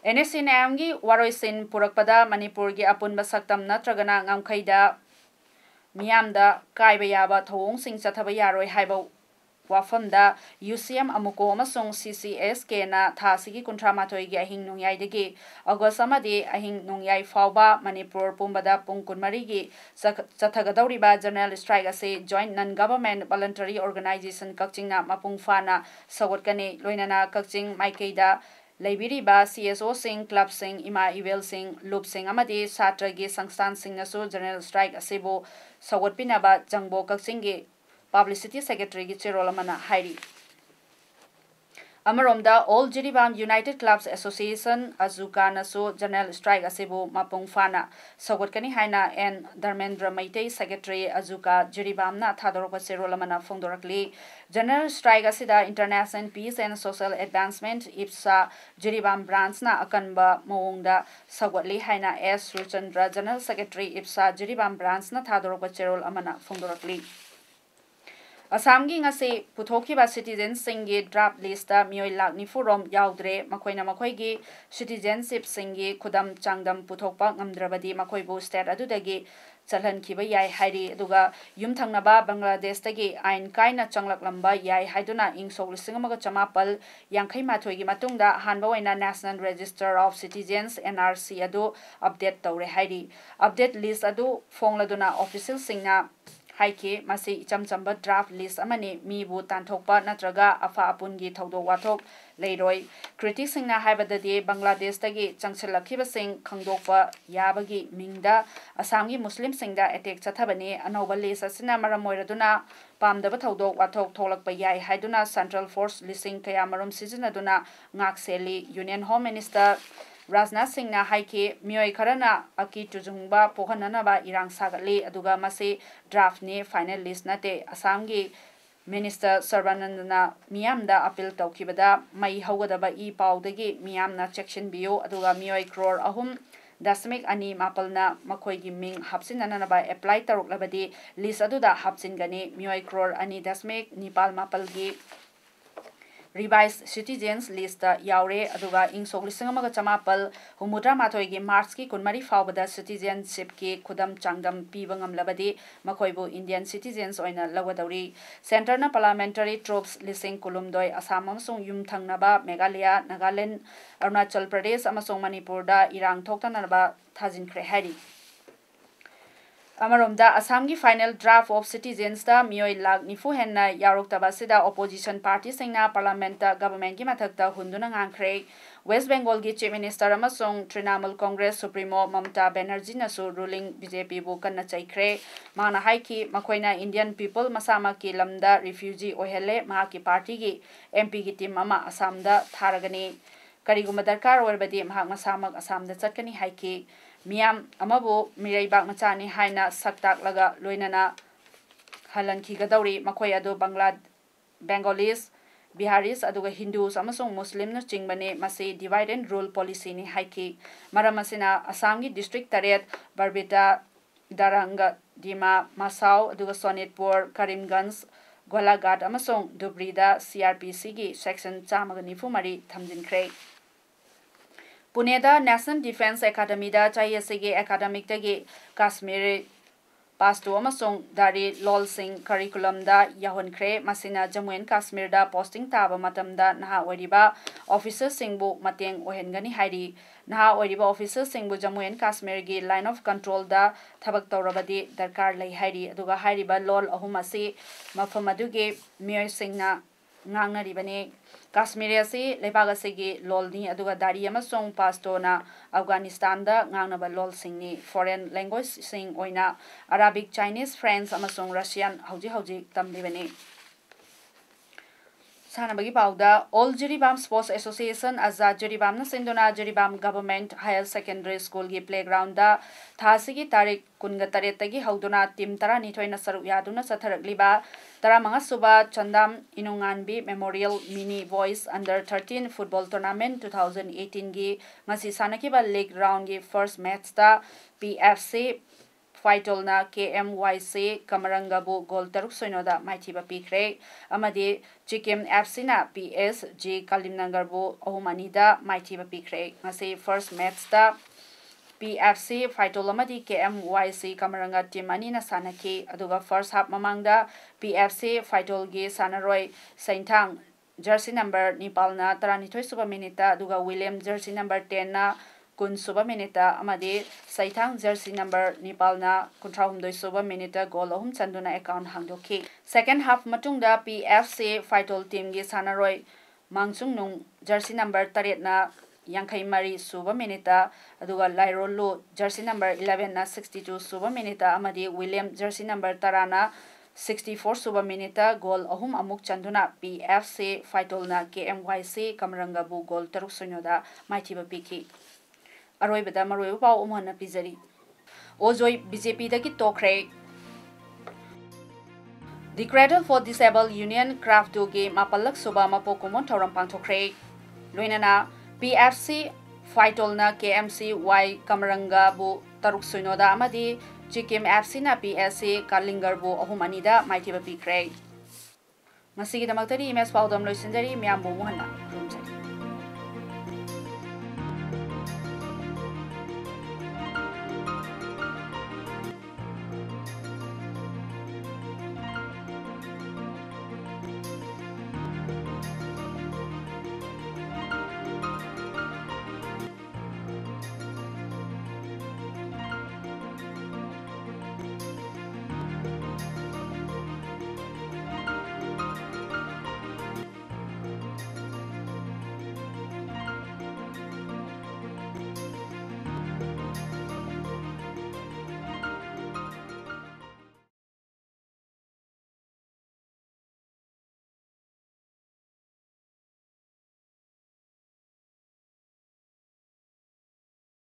NSCN IMꯒꯤ ꯋꯥꯔꯣꯏꯁꯤꯟ ꯄꯨꯔꯛꯄꯗ ꯃꯅꯤꯄꯨꯔꯒꯤ ꯑꯄꯨꯟꯕ ꯁꯛꯇꯝ ꯅꯠꯇ꯭ꯔꯒꯅ ꯉꯝꯈꯩꯗ ꯃꯤꯌꯥꯝꯗ ꯀꯥꯏꯕ ꯌꯥꯕ ꯊꯧꯑꯣꯡꯁꯤꯡ ꯆꯠꯊꯕ ꯌꯥꯔꯣꯏ ꯍꯥꯏꯕ ꯋꯥꯐꯝꯗ UCM ꯑꯃꯨꯀꯣ ꯑꯃꯁꯨꯡ CCSKꯅ ꯊꯥ ꯑꯁꯤꯒꯤ ꯀꯨꯟꯊ꯭ꯔꯥ ꯃꯥꯊꯣꯏꯒꯤ ꯑꯍꯤꯡ ꯅꯣꯡꯌꯥꯏꯗꯒꯤ August ꯑꯃꯗꯤ ꯑꯍꯤꯡ ꯅꯣꯡꯌꯥꯏ ꯐꯥꯎꯕ ꯃꯅꯤꯄꯨꯔ ꯄꯨꯝꯕꯗ ꯄꯨꯡ ꯀꯨꯟꯃꯔꯤꯒꯤ ꯆꯠ-, ꯆꯠꯊꯒꯗꯧꯔꯤꯕ general strike ꯑꯁꯤ Joint Non-Government Voluntary Organization ꯀꯛꯆꯤꯡꯅ ꯃꯄꯨꯡ ꯐꯥꯅ ꯁꯧꯒꯠꯀꯅꯤ꯫ ꯂꯣꯏꯅꯅ ꯀꯛꯆꯤꯡ ꯃꯥꯏꯀꯩꯗ ꯂꯩꯕꯤꯔꯤꯕ CSOꯁꯤꯡ, clubꯁꯤꯡ, ꯏꯃꯥ ꯏꯕꯦꯜꯁꯤꯡ, ꯂꯨꯞꯁꯤꯡ ꯑꯃꯗꯤ ꯁꯥꯇ꯭ꯔꯒꯤ ꯁꯪꯁꯊꯥꯟꯁꯤꯡꯅꯁꯨ general strike ꯑꯁꯤꯕꯨ ꯁꯧꯒꯠꯄꯤꯅꯕ ꯖꯪꯕꯣ ꯀꯛꯆꯤꯡꯒꯤ publicity secretaryꯒꯤ ꯆꯦꯔꯣꯜ ꯑꯃꯅ ꯍꯥꯏꯔꯤ꯫ ꯑꯃꯔꯣꯝꯗ All Jiribam United Clubs Association, AJUCAꯅꯁꯨ general strike ꯑꯁꯤꯕꯨ ꯃꯄꯨꯡ ꯐꯥꯅ ꯁꯧꯒꯠꯀꯅꯤ ꯍꯥꯏꯅ N Dharmendra Meitei, secretary, AJUCA Jiribamꯅ ꯊꯥꯗꯣꯔꯛꯄ ꯆꯦꯔꯣꯜ ꯑꯃꯅ ꯐꯣꯡꯗꯣꯔꯛꯂꯤ꯫ General strike ꯑꯁꯤꯗ International Peace and Social Advancement, IPSA, Jiribam branchꯅ ꯑꯀꯟꯕ ꯃꯑꯣꯡꯗ ꯁꯧꯒꯠꯂꯤ ꯍꯥꯏꯅ S Surchandra, general secretary, IPSA, Jiribam branchꯅ ꯊꯥꯗꯣꯔꯛꯄ ꯆꯦꯔꯣꯜ ꯑꯃꯅ ꯐꯣꯡꯗꯣꯔꯛꯂꯤ꯫ ꯑꯁꯥꯝꯒꯤ ꯉꯁꯤ ꯄꯨꯊꯣꯛꯈꯤꯕ citizensꯁꯤꯡꯒꯤ draft listꯇ ꯃꯤꯑꯣꯏ ꯂꯥꯈ ꯅꯤꯐꯨ ꯔꯣꯝ ꯌꯥꯎꯗ꯭ꯔꯦ꯫ ꯃꯈꯣꯏꯅ ꯃꯈꯣꯏꯒꯤ citizenshipꯁꯤꯡꯒꯤ ꯈꯨꯗꯝ ꯆꯥꯡꯗꯝ ꯄꯨꯊꯣꯛꯄ ꯉꯝꯗ꯭ꯔꯕꯗꯤ ꯃꯈꯣꯏꯕꯨ state ꯑꯗꯨꯗꯒꯤ ꯆꯠꯍꯟꯈꯤꯕ ꯌꯥꯏ ꯍꯥꯏꯔꯤ꯫ ꯑꯗꯨꯒ ꯌꯨꯝꯊꯪꯅꯕ ꯕꯪꯒ꯭ꯂꯥꯗꯦꯁꯇꯒꯤ ꯑꯥꯏꯟ ꯀꯥꯏꯅ ꯆꯪꯂꯛꯂꯝꯕ ꯌꯥꯏ ꯍꯥꯏꯗꯨꯅ ꯏꯪ ꯁꯣꯛ ꯂꯤꯁꯤꯡ ꯑꯃꯒ ꯆꯃꯥꯄꯜ ꯌꯥꯡꯈꯩ ꯃꯥꯊꯣꯏꯒꯤ ꯃꯇꯨꯡꯗ ꯑꯍꯥꯟꯕ ꯑꯣꯏꯅ National Register of Citizens, NRC, ꯑꯗꯨ update ꯇꯧꯔꯦ ꯍꯥꯏꯔꯤ꯫ Update list ꯑꯗꯨ ꯐꯣꯡꯂꯗꯨꯅ officialꯁꯤꯡꯅ ꯍꯥꯏꯈꯤ, ꯃꯁꯤ ꯏꯆꯝ ꯆꯝꯕ draft list ꯑꯃꯅꯤ, ꯃꯤꯕꯨ ꯇꯥꯟꯊꯣꯛꯄ ꯅꯠꯇ꯭ꯔꯒ ꯑꯐ ꯑꯄꯨꯟꯒꯤ ꯊꯧꯗꯣꯛ ꯋꯥꯊꯣꯛ ꯂꯩꯔꯣꯏ꯫ Criticsꯁꯤꯡꯅ ꯍꯥꯏꯕꯗꯗꯤ, ꯕꯪꯒ꯭ꯂꯥꯗꯦꯁꯇꯒꯤ ꯆꯪꯁꯤꯜꯂꯛꯈꯤꯕꯁꯤꯡ ꯈꯪꯗꯣꯛꯄ ꯌꯥꯕꯒꯤ ꯃꯤꯡꯗ ꯑꯁꯥꯝꯒꯤ ꯃꯨꯁꯂꯤꯝꯁꯤꯡꯗ attack ꯆꯠꯊꯕꯅꯤ꯫ ꯑꯅꯧꯕ list ꯑꯁꯤꯅ ꯃꯔꯝ ꯑꯣꯏꯔꯗꯨꯅ ꯄꯥꯝꯗꯕ ꯊꯧꯗꯣꯛ ꯋꯥꯊꯣꯛ ꯊꯣꯛꯂꯛꯄ ꯌꯥꯏ ꯍꯥꯏꯗꯨꯅ central force ꯂꯤꯁꯤꯡ ꯀꯌꯥꯃꯔꯨꯝ ꯁꯤꯖꯤꯟꯅꯗꯨꯅ ꯉꯥꯛ ꯁꯦꯜꯂꯤ꯫ Union Home Minister ꯔꯥꯖꯅꯥꯊ ꯁꯤꯡꯅ ꯍꯥꯏꯈꯤ, ꯃꯤꯑꯣꯏ ꯈꯔꯅ ꯑꯀꯤ ꯇꯨꯖꯨꯡꯕ ꯄꯣꯛꯍꯟꯅꯅꯕ ꯏꯔꯥꯡ ꯁꯥꯒꯠꯂꯤ, ꯑꯗꯨꯒ ꯃꯁꯤ draftꯅꯤ, final list ꯅꯠꯇꯦ꯫ ꯑꯁꯥꯝꯒꯤ Minister ꯁꯔꯕꯥꯅꯟꯗꯅ ꯃꯤꯌꯥꯝꯗ appeal ꯇꯧꯈꯤꯕꯗ, ꯃꯩ ꯍꯧꯒꯗꯕ ꯏ ꯄꯥꯎꯗꯒꯤ ꯃꯤꯌꯥꯝꯅ ꯆꯦꯛꯁꯤꯟꯕꯤꯌꯨ, ꯑꯗꯨꯒ ꯃꯤꯑꯣꯏ ꯀ꯭ꯔꯣꯔ ꯑꯍꯨꯝ ꯗꯁꯃꯤꯛ ꯑꯅꯤ ꯃꯥꯄꯜꯅ ꯃꯈꯣꯏꯒꯤ ꯃꯤꯡ ꯍꯥꯞꯆꯤꯟꯅꯅꯕ apply ꯇꯧꯔꯛꯂꯕꯗꯤ, list ꯑꯗꯨꯗ ꯍꯥꯞꯆꯤꯟꯒꯅꯤ꯫ ꯃꯤꯑꯣꯏ ꯀ꯭ꯔꯣꯔ ꯑꯅꯤ ꯗꯁꯃꯤꯛ ꯅꯤꯄꯥꯜ ꯃꯥꯄꯜꯒꯤ revised citizens listꯇ ꯌꯥꯎꯔꯦ, ꯑꯗꯨꯒ ꯏꯪ ꯁꯣꯛ ꯂꯤꯁꯤꯡ ꯑꯃꯒ ꯆꯃꯥꯄꯜ ꯍꯨꯝꯐꯨꯇꯔꯥ ꯃꯥꯊꯣꯏꯒꯤ Marchꯀꯤ ꯀꯨꯟꯃꯔꯤ ꯐꯥꯎꯕꯗ citizenshipꯀꯤ ꯈꯨꯗꯝ ꯆꯥꯡꯗꯝ ꯄꯤꯕ ꯉꯝꯂꯕꯗꯤ, ꯃꯈꯣꯏꯕꯨ Indian citizens ꯑꯣꯏꯅ ꯂꯧꯒꯗꯧꯔꯤ꯫ Centreꯅ parliamentary troops ꯂꯤꯁꯤꯡ ꯀꯨꯟꯍꯨꯝꯗꯣꯏ ꯑꯁꯥꯝ ꯑꯃꯁꯨꯡ ꯌꯨꯝꯊꯪꯅꯕ ꯃꯦꯘꯥꯂꯌ, ꯅꯥꯒꯥꯂꯦꯟ, ꯑꯔꯨꯅꯥꯆꯜ ꯄ꯭ꯔꯗꯦꯁ ꯑꯃꯁꯨꯡ ꯃꯅꯤꯄꯨꯔꯗ ꯏꯔꯥꯡ ꯊꯣꯛꯇꯅꯕ ꯊꯥꯖꯤꯟꯈ꯭ꯔꯦ ꯍꯥꯏꯔꯤ꯫ ꯑꯃꯔꯣꯝꯗ, ꯑꯁꯥꯝꯒꯤ final draft of citizensꯇ ꯃꯤꯑꯣꯏ ꯂꯥꯈ ꯅꯤꯐꯨ ꯍꯦꯟꯅ ꯌꯥꯎꯔꯛꯇꯕ ꯑꯁꯤꯗ opposition partyꯁꯤꯡꯅ parliamentꯇ governmentꯀꯤ ꯃꯊꯛꯇ ꯍꯨꯟꯗꯨꯅ ꯉꯥꯡꯈ꯭ꯔꯦ꯫ West Bengalꯒꯤ Chief Minister ꯑꯃꯁꯨꯡ Trinamool Congress supremo ꯃꯃꯇꯥ ꯕꯦꯅꯔꯖꯤꯅꯁꯨ ruling BJPꯕꯨ ꯀꯟꯅ ꯆꯩꯈ꯭ꯔꯦ꯫ ꯃꯍꯥꯛꯅ ꯍꯥꯏꯈꯤ, ꯃꯈꯣꯏꯅ Indian people ꯃꯁꯥꯃꯛꯀꯤ ꯂꯝꯗ refugee ꯑꯣꯏꯍꯜꯂꯦ, ꯃꯍꯥꯛꯀꯤ partyꯒꯤ MPꯒꯤ team ꯑꯃ ꯑꯁꯥꯝꯗ ꯊꯥꯔꯒꯅꯤ꯫ ꯀꯔꯤꯒꯨꯝꯕ ꯗꯔꯀꯥꯔ ꯑꯣꯏꯔꯕꯗꯤ ꯃꯍꯥꯛ ꯃꯁꯥꯃꯛ ꯑꯁꯥꯝꯗ ꯆꯠꯀꯅꯤ ꯍꯥꯏꯈꯤ꯫ ꯃꯤꯌꯥꯝ ꯑꯃꯕꯨ ꯃꯤꯔꯩꯕꯥꯛ ꯃꯆꯥꯅꯤ ꯍꯥꯏꯅ ꯁꯛ ꯇꯥꯛꯂꯒ ꯂꯣꯏꯅꯅ ꯍꯜꯍꯟꯈꯤꯒꯗꯧꯔꯤ꯫ ꯃꯈꯣꯏ ꯑꯗꯨ ꯕꯪꯒ꯭ꯂꯥ-, Bengalis, Biharis, ꯑꯗꯨꯒ Hindus ꯑꯃꯁꯨꯡ Muslimꯅꯆꯤꯡꯕꯅꯤ꯫ ꯃꯁꯤ divide and rule policyꯅꯤ ꯍꯥꯏꯈꯤ꯫ ꯃꯔꯝ ꯑꯁꯤꯅ ꯑꯁꯥꯝꯒꯤ district ꯇꯔꯦꯠ, ꯕꯔꯕꯤꯇꯥ, ꯗꯔꯪꯒ, ꯗꯤꯃꯥ, ꯃꯁꯥꯎ, ꯑꯗꯨꯒ ꯁꯣꯅꯤꯠꯄꯨꯔ, ꯀꯔꯤꯝꯒꯟꯖ, ꯒꯣꯂꯥꯘꯥꯠ ꯑꯃꯁꯨꯡ ꯙꯨꯕ꯭ꯔꯤꯗ CrPCꯒꯤ section ꯆꯥꯝꯃꯒ ꯅꯤꯐꯨ ꯃꯔꯤ ꯊꯝꯖꯤꯟꯈ꯭ꯔꯦ꯫ ꯄꯨꯅꯦꯗ National Defence Academyꯗ ꯆꯍꯤ ꯑꯁꯤꯒꯤ academicꯇꯒꯤ ꯀꯥꯁꯃꯤꯔꯤ ꯄꯥꯁꯇꯣ ꯑꯃꯁꯨꯡ ꯗꯥꯔꯤ ꯂꯣꯜꯁꯤꯡ ꯀꯔꯤꯀꯨꯂꯝꯗ ꯌꯥꯎꯍꯟꯈ꯭ꯔꯦ꯫ ꯃꯁꯤꯅ ꯖꯝꯃꯨ ꯑꯦꯟ ꯀꯥꯁꯃꯤꯔꯗ ꯄꯣꯁꯇꯤꯡ ꯇꯥꯕ ꯃꯇꯝꯗ ꯅꯍꯥ ꯑꯣꯏꯔꯤꯕ ꯑꯣꯐꯤꯁꯔꯁꯤꯡꯕꯨ ꯃꯇꯦꯡ ꯑꯣꯏꯍꯟꯒꯅꯤ ꯍꯥꯏꯔꯤ꯫ ꯅꯍꯥ ꯑꯣꯏꯔꯤꯕ ꯑꯣꯐꯤꯁꯔꯁꯤꯡꯕꯨ ꯖꯝꯃꯨ ꯑꯦꯟ ꯀꯥꯁꯃꯤꯔꯒꯤ line of controlꯗ ꯊꯕꯛ ꯇꯧꯔꯕꯗꯤ ꯗꯔꯀꯥꯔ ꯂꯩ ꯍꯥꯏꯔꯤ꯫ ꯑꯗꯨꯒ ꯍꯥꯏꯔꯤꯕ ꯂꯣꯜ ꯑꯍꯨꯝ ꯑꯁꯤ ꯃꯐꯝ ꯑꯗꯨꯒꯤ ꯃꯤꯑꯣꯏꯁꯤꯡꯅ ꯉꯥꯡꯅꯔꯤꯕꯅꯤ꯫ ꯀꯥꯁꯃꯤꯔꯤ ꯑꯁꯤ ꯂꯩꯕꯥꯛ ꯑꯁꯤꯒꯤ ꯂꯣꯜꯅꯤ, ꯑꯗꯨꯒ ꯗꯥꯔꯤ ꯑꯃꯁꯨꯡ ꯄꯥꯁꯇꯣꯅ ꯑꯐꯒꯥꯅꯤꯁꯇꯥꯟꯗ ꯉꯥꯡꯅꯕ ꯂꯣꯜꯁꯤꯡꯅꯤ꯫ Foreign languageྶꯁꯤꯡ ꯑꯣꯏꯅ Arabic, Chinese, French ꯑꯃꯁꯨꯡ Russian ꯍꯧꯖꯤꯛ ꯍꯧꯖꯤꯛ ꯇꯝꯂꯤꯕꯅꯤ꯫ ꯁꯥꯟꯅꯕꯒꯤ ꯄꯥꯎꯗ, All Jiribam Sports Association, Azad ꯖꯤꯔꯤꯕꯥꯝꯅ ꯁꯤꯟꯗꯨꯅ ꯖꯤꯔꯤꯕꯥꯝ Government Higher Secondary Schoolꯒꯤ playgroundꯗ ꯊꯥ ꯑꯁꯤꯒꯤ ꯇꯥꯔꯤꯛ ꯀꯨꯟꯒ ꯇꯔꯦꯠꯇꯒꯤ ꯍꯧꯗꯨꯅ team ꯇꯔꯥꯅꯤꯊꯣꯏꯅ ꯁꯔꯨꯛ ꯌꯥꯗꯨꯅ ꯆꯠꯊꯔꯛꯂꯤꯕ ꯇꯔꯥꯃꯉꯥ ꯁꯨꯕ ꯆꯟꯗꯥꯝ ꯏꯅꯨꯡꯉꯥꯟꯕꯤ Memorial Mini Boys Under thirteen Football Tournament two thousand eighteenꯒꯤ ꯉꯁꯤ ꯁꯥꯟꯅꯈꯤꯕ league roundꯒꯤ first matchꯇ P F C ꯐꯥꯏꯇꯣꯜꯅ K M Y C ꯀꯃꯔꯪꯒꯕꯨ goal ꯇꯔꯨꯛ ꯁꯣꯏꯅꯣꯗ ꯃꯥꯏꯊꯤꯕ ꯄꯤꯈ꯭ꯔꯦ, ꯑꯃꯗꯤ ꯆꯤꯀꯤꯝ F Cꯅ P S G ꯀꯥꯂꯤꯝꯅꯒꯔꯕꯨ ꯑꯍꯨꯝ ꯑꯅꯤꯗ ꯃꯥꯏꯊꯤꯕ ꯄꯤꯈ꯭ꯔꯦ꯫ ꯉꯁꯤ first matchꯇ P F C ꯐꯥꯏꯇꯣꯜ ꯑꯃꯗꯤ K M Y C ꯀꯃꯔꯪꯒ team ꯑꯅꯤꯅ ꯁꯥꯟꯅꯈꯤ꯫ ꯑꯗꯨꯒ first half ꯃꯃꯥꯡꯗ P F C ꯐꯥꯏꯇꯣꯜꯒꯤ ꯁꯥꯟꯅꯔꯣꯏ ꯁꯦꯟꯊꯥꯡ jersey number ꯅꯤꯄꯥꯜꯅ ꯇꯔꯥꯅꯤꯊꯣꯏ ꯁꯨꯕ minuteꯇ, ꯑꯗꯨꯒ ꯋꯤꯂꯤꯌꯝ jersey number tenꯅ ꯀꯨꯟ ꯁꯨꯕ minuteꯇ, ꯑꯃꯗꯤ ꯁꯩꯊꯥꯡ jersey number ꯅꯤꯄꯥꯜꯅ ꯀꯨꯟꯊ꯭ꯔꯥꯍꯨꯝꯗꯣꯏ ꯁꯨꯕ minuteꯇ goal ꯑꯍꯨꯝ ꯆꯟꯗꯨꯅ account ꯍꯥꯡꯗꯣꯛꯈꯤ꯫ Second half ꯃꯇꯨꯡꯗ P F C ꯐꯥꯏꯇꯣꯜ teamꯒꯤ ꯁꯥꯟꯅꯔꯣꯏ ꯃꯥꯡꯆꯨꯡꯅꯨꯡ jersey number ꯇꯔꯦꯠꯅ ꯌꯥꯡꯈꯩ ꯃꯔꯤ ꯁꯨꯕ minuteꯇ, ꯑꯗꯨꯒ ꯂꯥꯏꯔꯣꯜꯂꯨ jersey number elevenꯅ sixty two ꯁꯨꯕ minuteꯇ, ꯑꯃꯗꯤ ꯋꯤꯂꯤꯌꯝ jersey number ꯇꯔꯥꯅ sixty four ꯁꯨꯕ minuteꯇ goal ꯑꯍꯨꯝ ꯑꯃꯨꯛ ꯆꯟꯗꯨꯅ P F C ꯐꯥꯏꯇꯣꯜꯅ K M Y C ꯀꯃꯔꯪꯒꯕꯨ goal ꯇꯔꯨꯛ ꯁꯣꯏꯅꯣꯗ ꯃꯥꯏꯊꯤꯕ ꯄꯤꯈꯤ꯫ ꯑꯔꯣꯏꯕꯗ ꯃꯔꯨꯑꯣꯏꯕ ꯄꯥꯎ ꯑꯃꯨꯛ ꯍꯟꯅ ꯄꯤꯖꯔꯤ꯫ ꯑꯣꯖꯣꯏ B J Pꯗꯒꯤ ꯇꯣꯛꯈ꯭ꯔꯦ꯫ The Cradle for Disabled Union CRAFDUꯒꯤ ꯃꯥꯄꯜꯂꯛ ꯁꯨꯕ ꯃꯄꯣꯛ ꯀꯨꯝꯑꯣꯟ ꯊꯧꯔꯝ ꯄꯥꯡꯊꯣꯛꯈ꯭ꯔꯦ꯫ ꯂꯣꯏꯅꯅ P F C ꯐꯥꯏꯇꯣꯜꯅ K M C Y ꯀꯃꯔꯪꯒꯕꯨ ꯇꯔꯨꯛ ꯁꯣꯏꯅꯣꯗ ꯑꯃꯗꯤ ꯆꯤꯀꯤꯝ F Cꯅ P S C ꯀꯥꯂꯤꯡꯒꯔꯕꯨ ꯑꯍꯨꯝ ꯑꯅꯤꯗ ꯃꯥꯏꯊꯤꯕ ꯄꯤꯈ꯭ꯔꯦ꯫ ꯉꯁꯤꯒꯤꯗꯃꯛꯇꯗꯤ ꯏꯃꯦꯖ ꯄꯥꯎꯗꯝ ꯂꯣꯏꯁꯤꯟꯖꯔꯤ꯫ ꯃꯌꯥꯝꯕꯨ ꯑꯃꯨꯛ ꯍꯟꯅ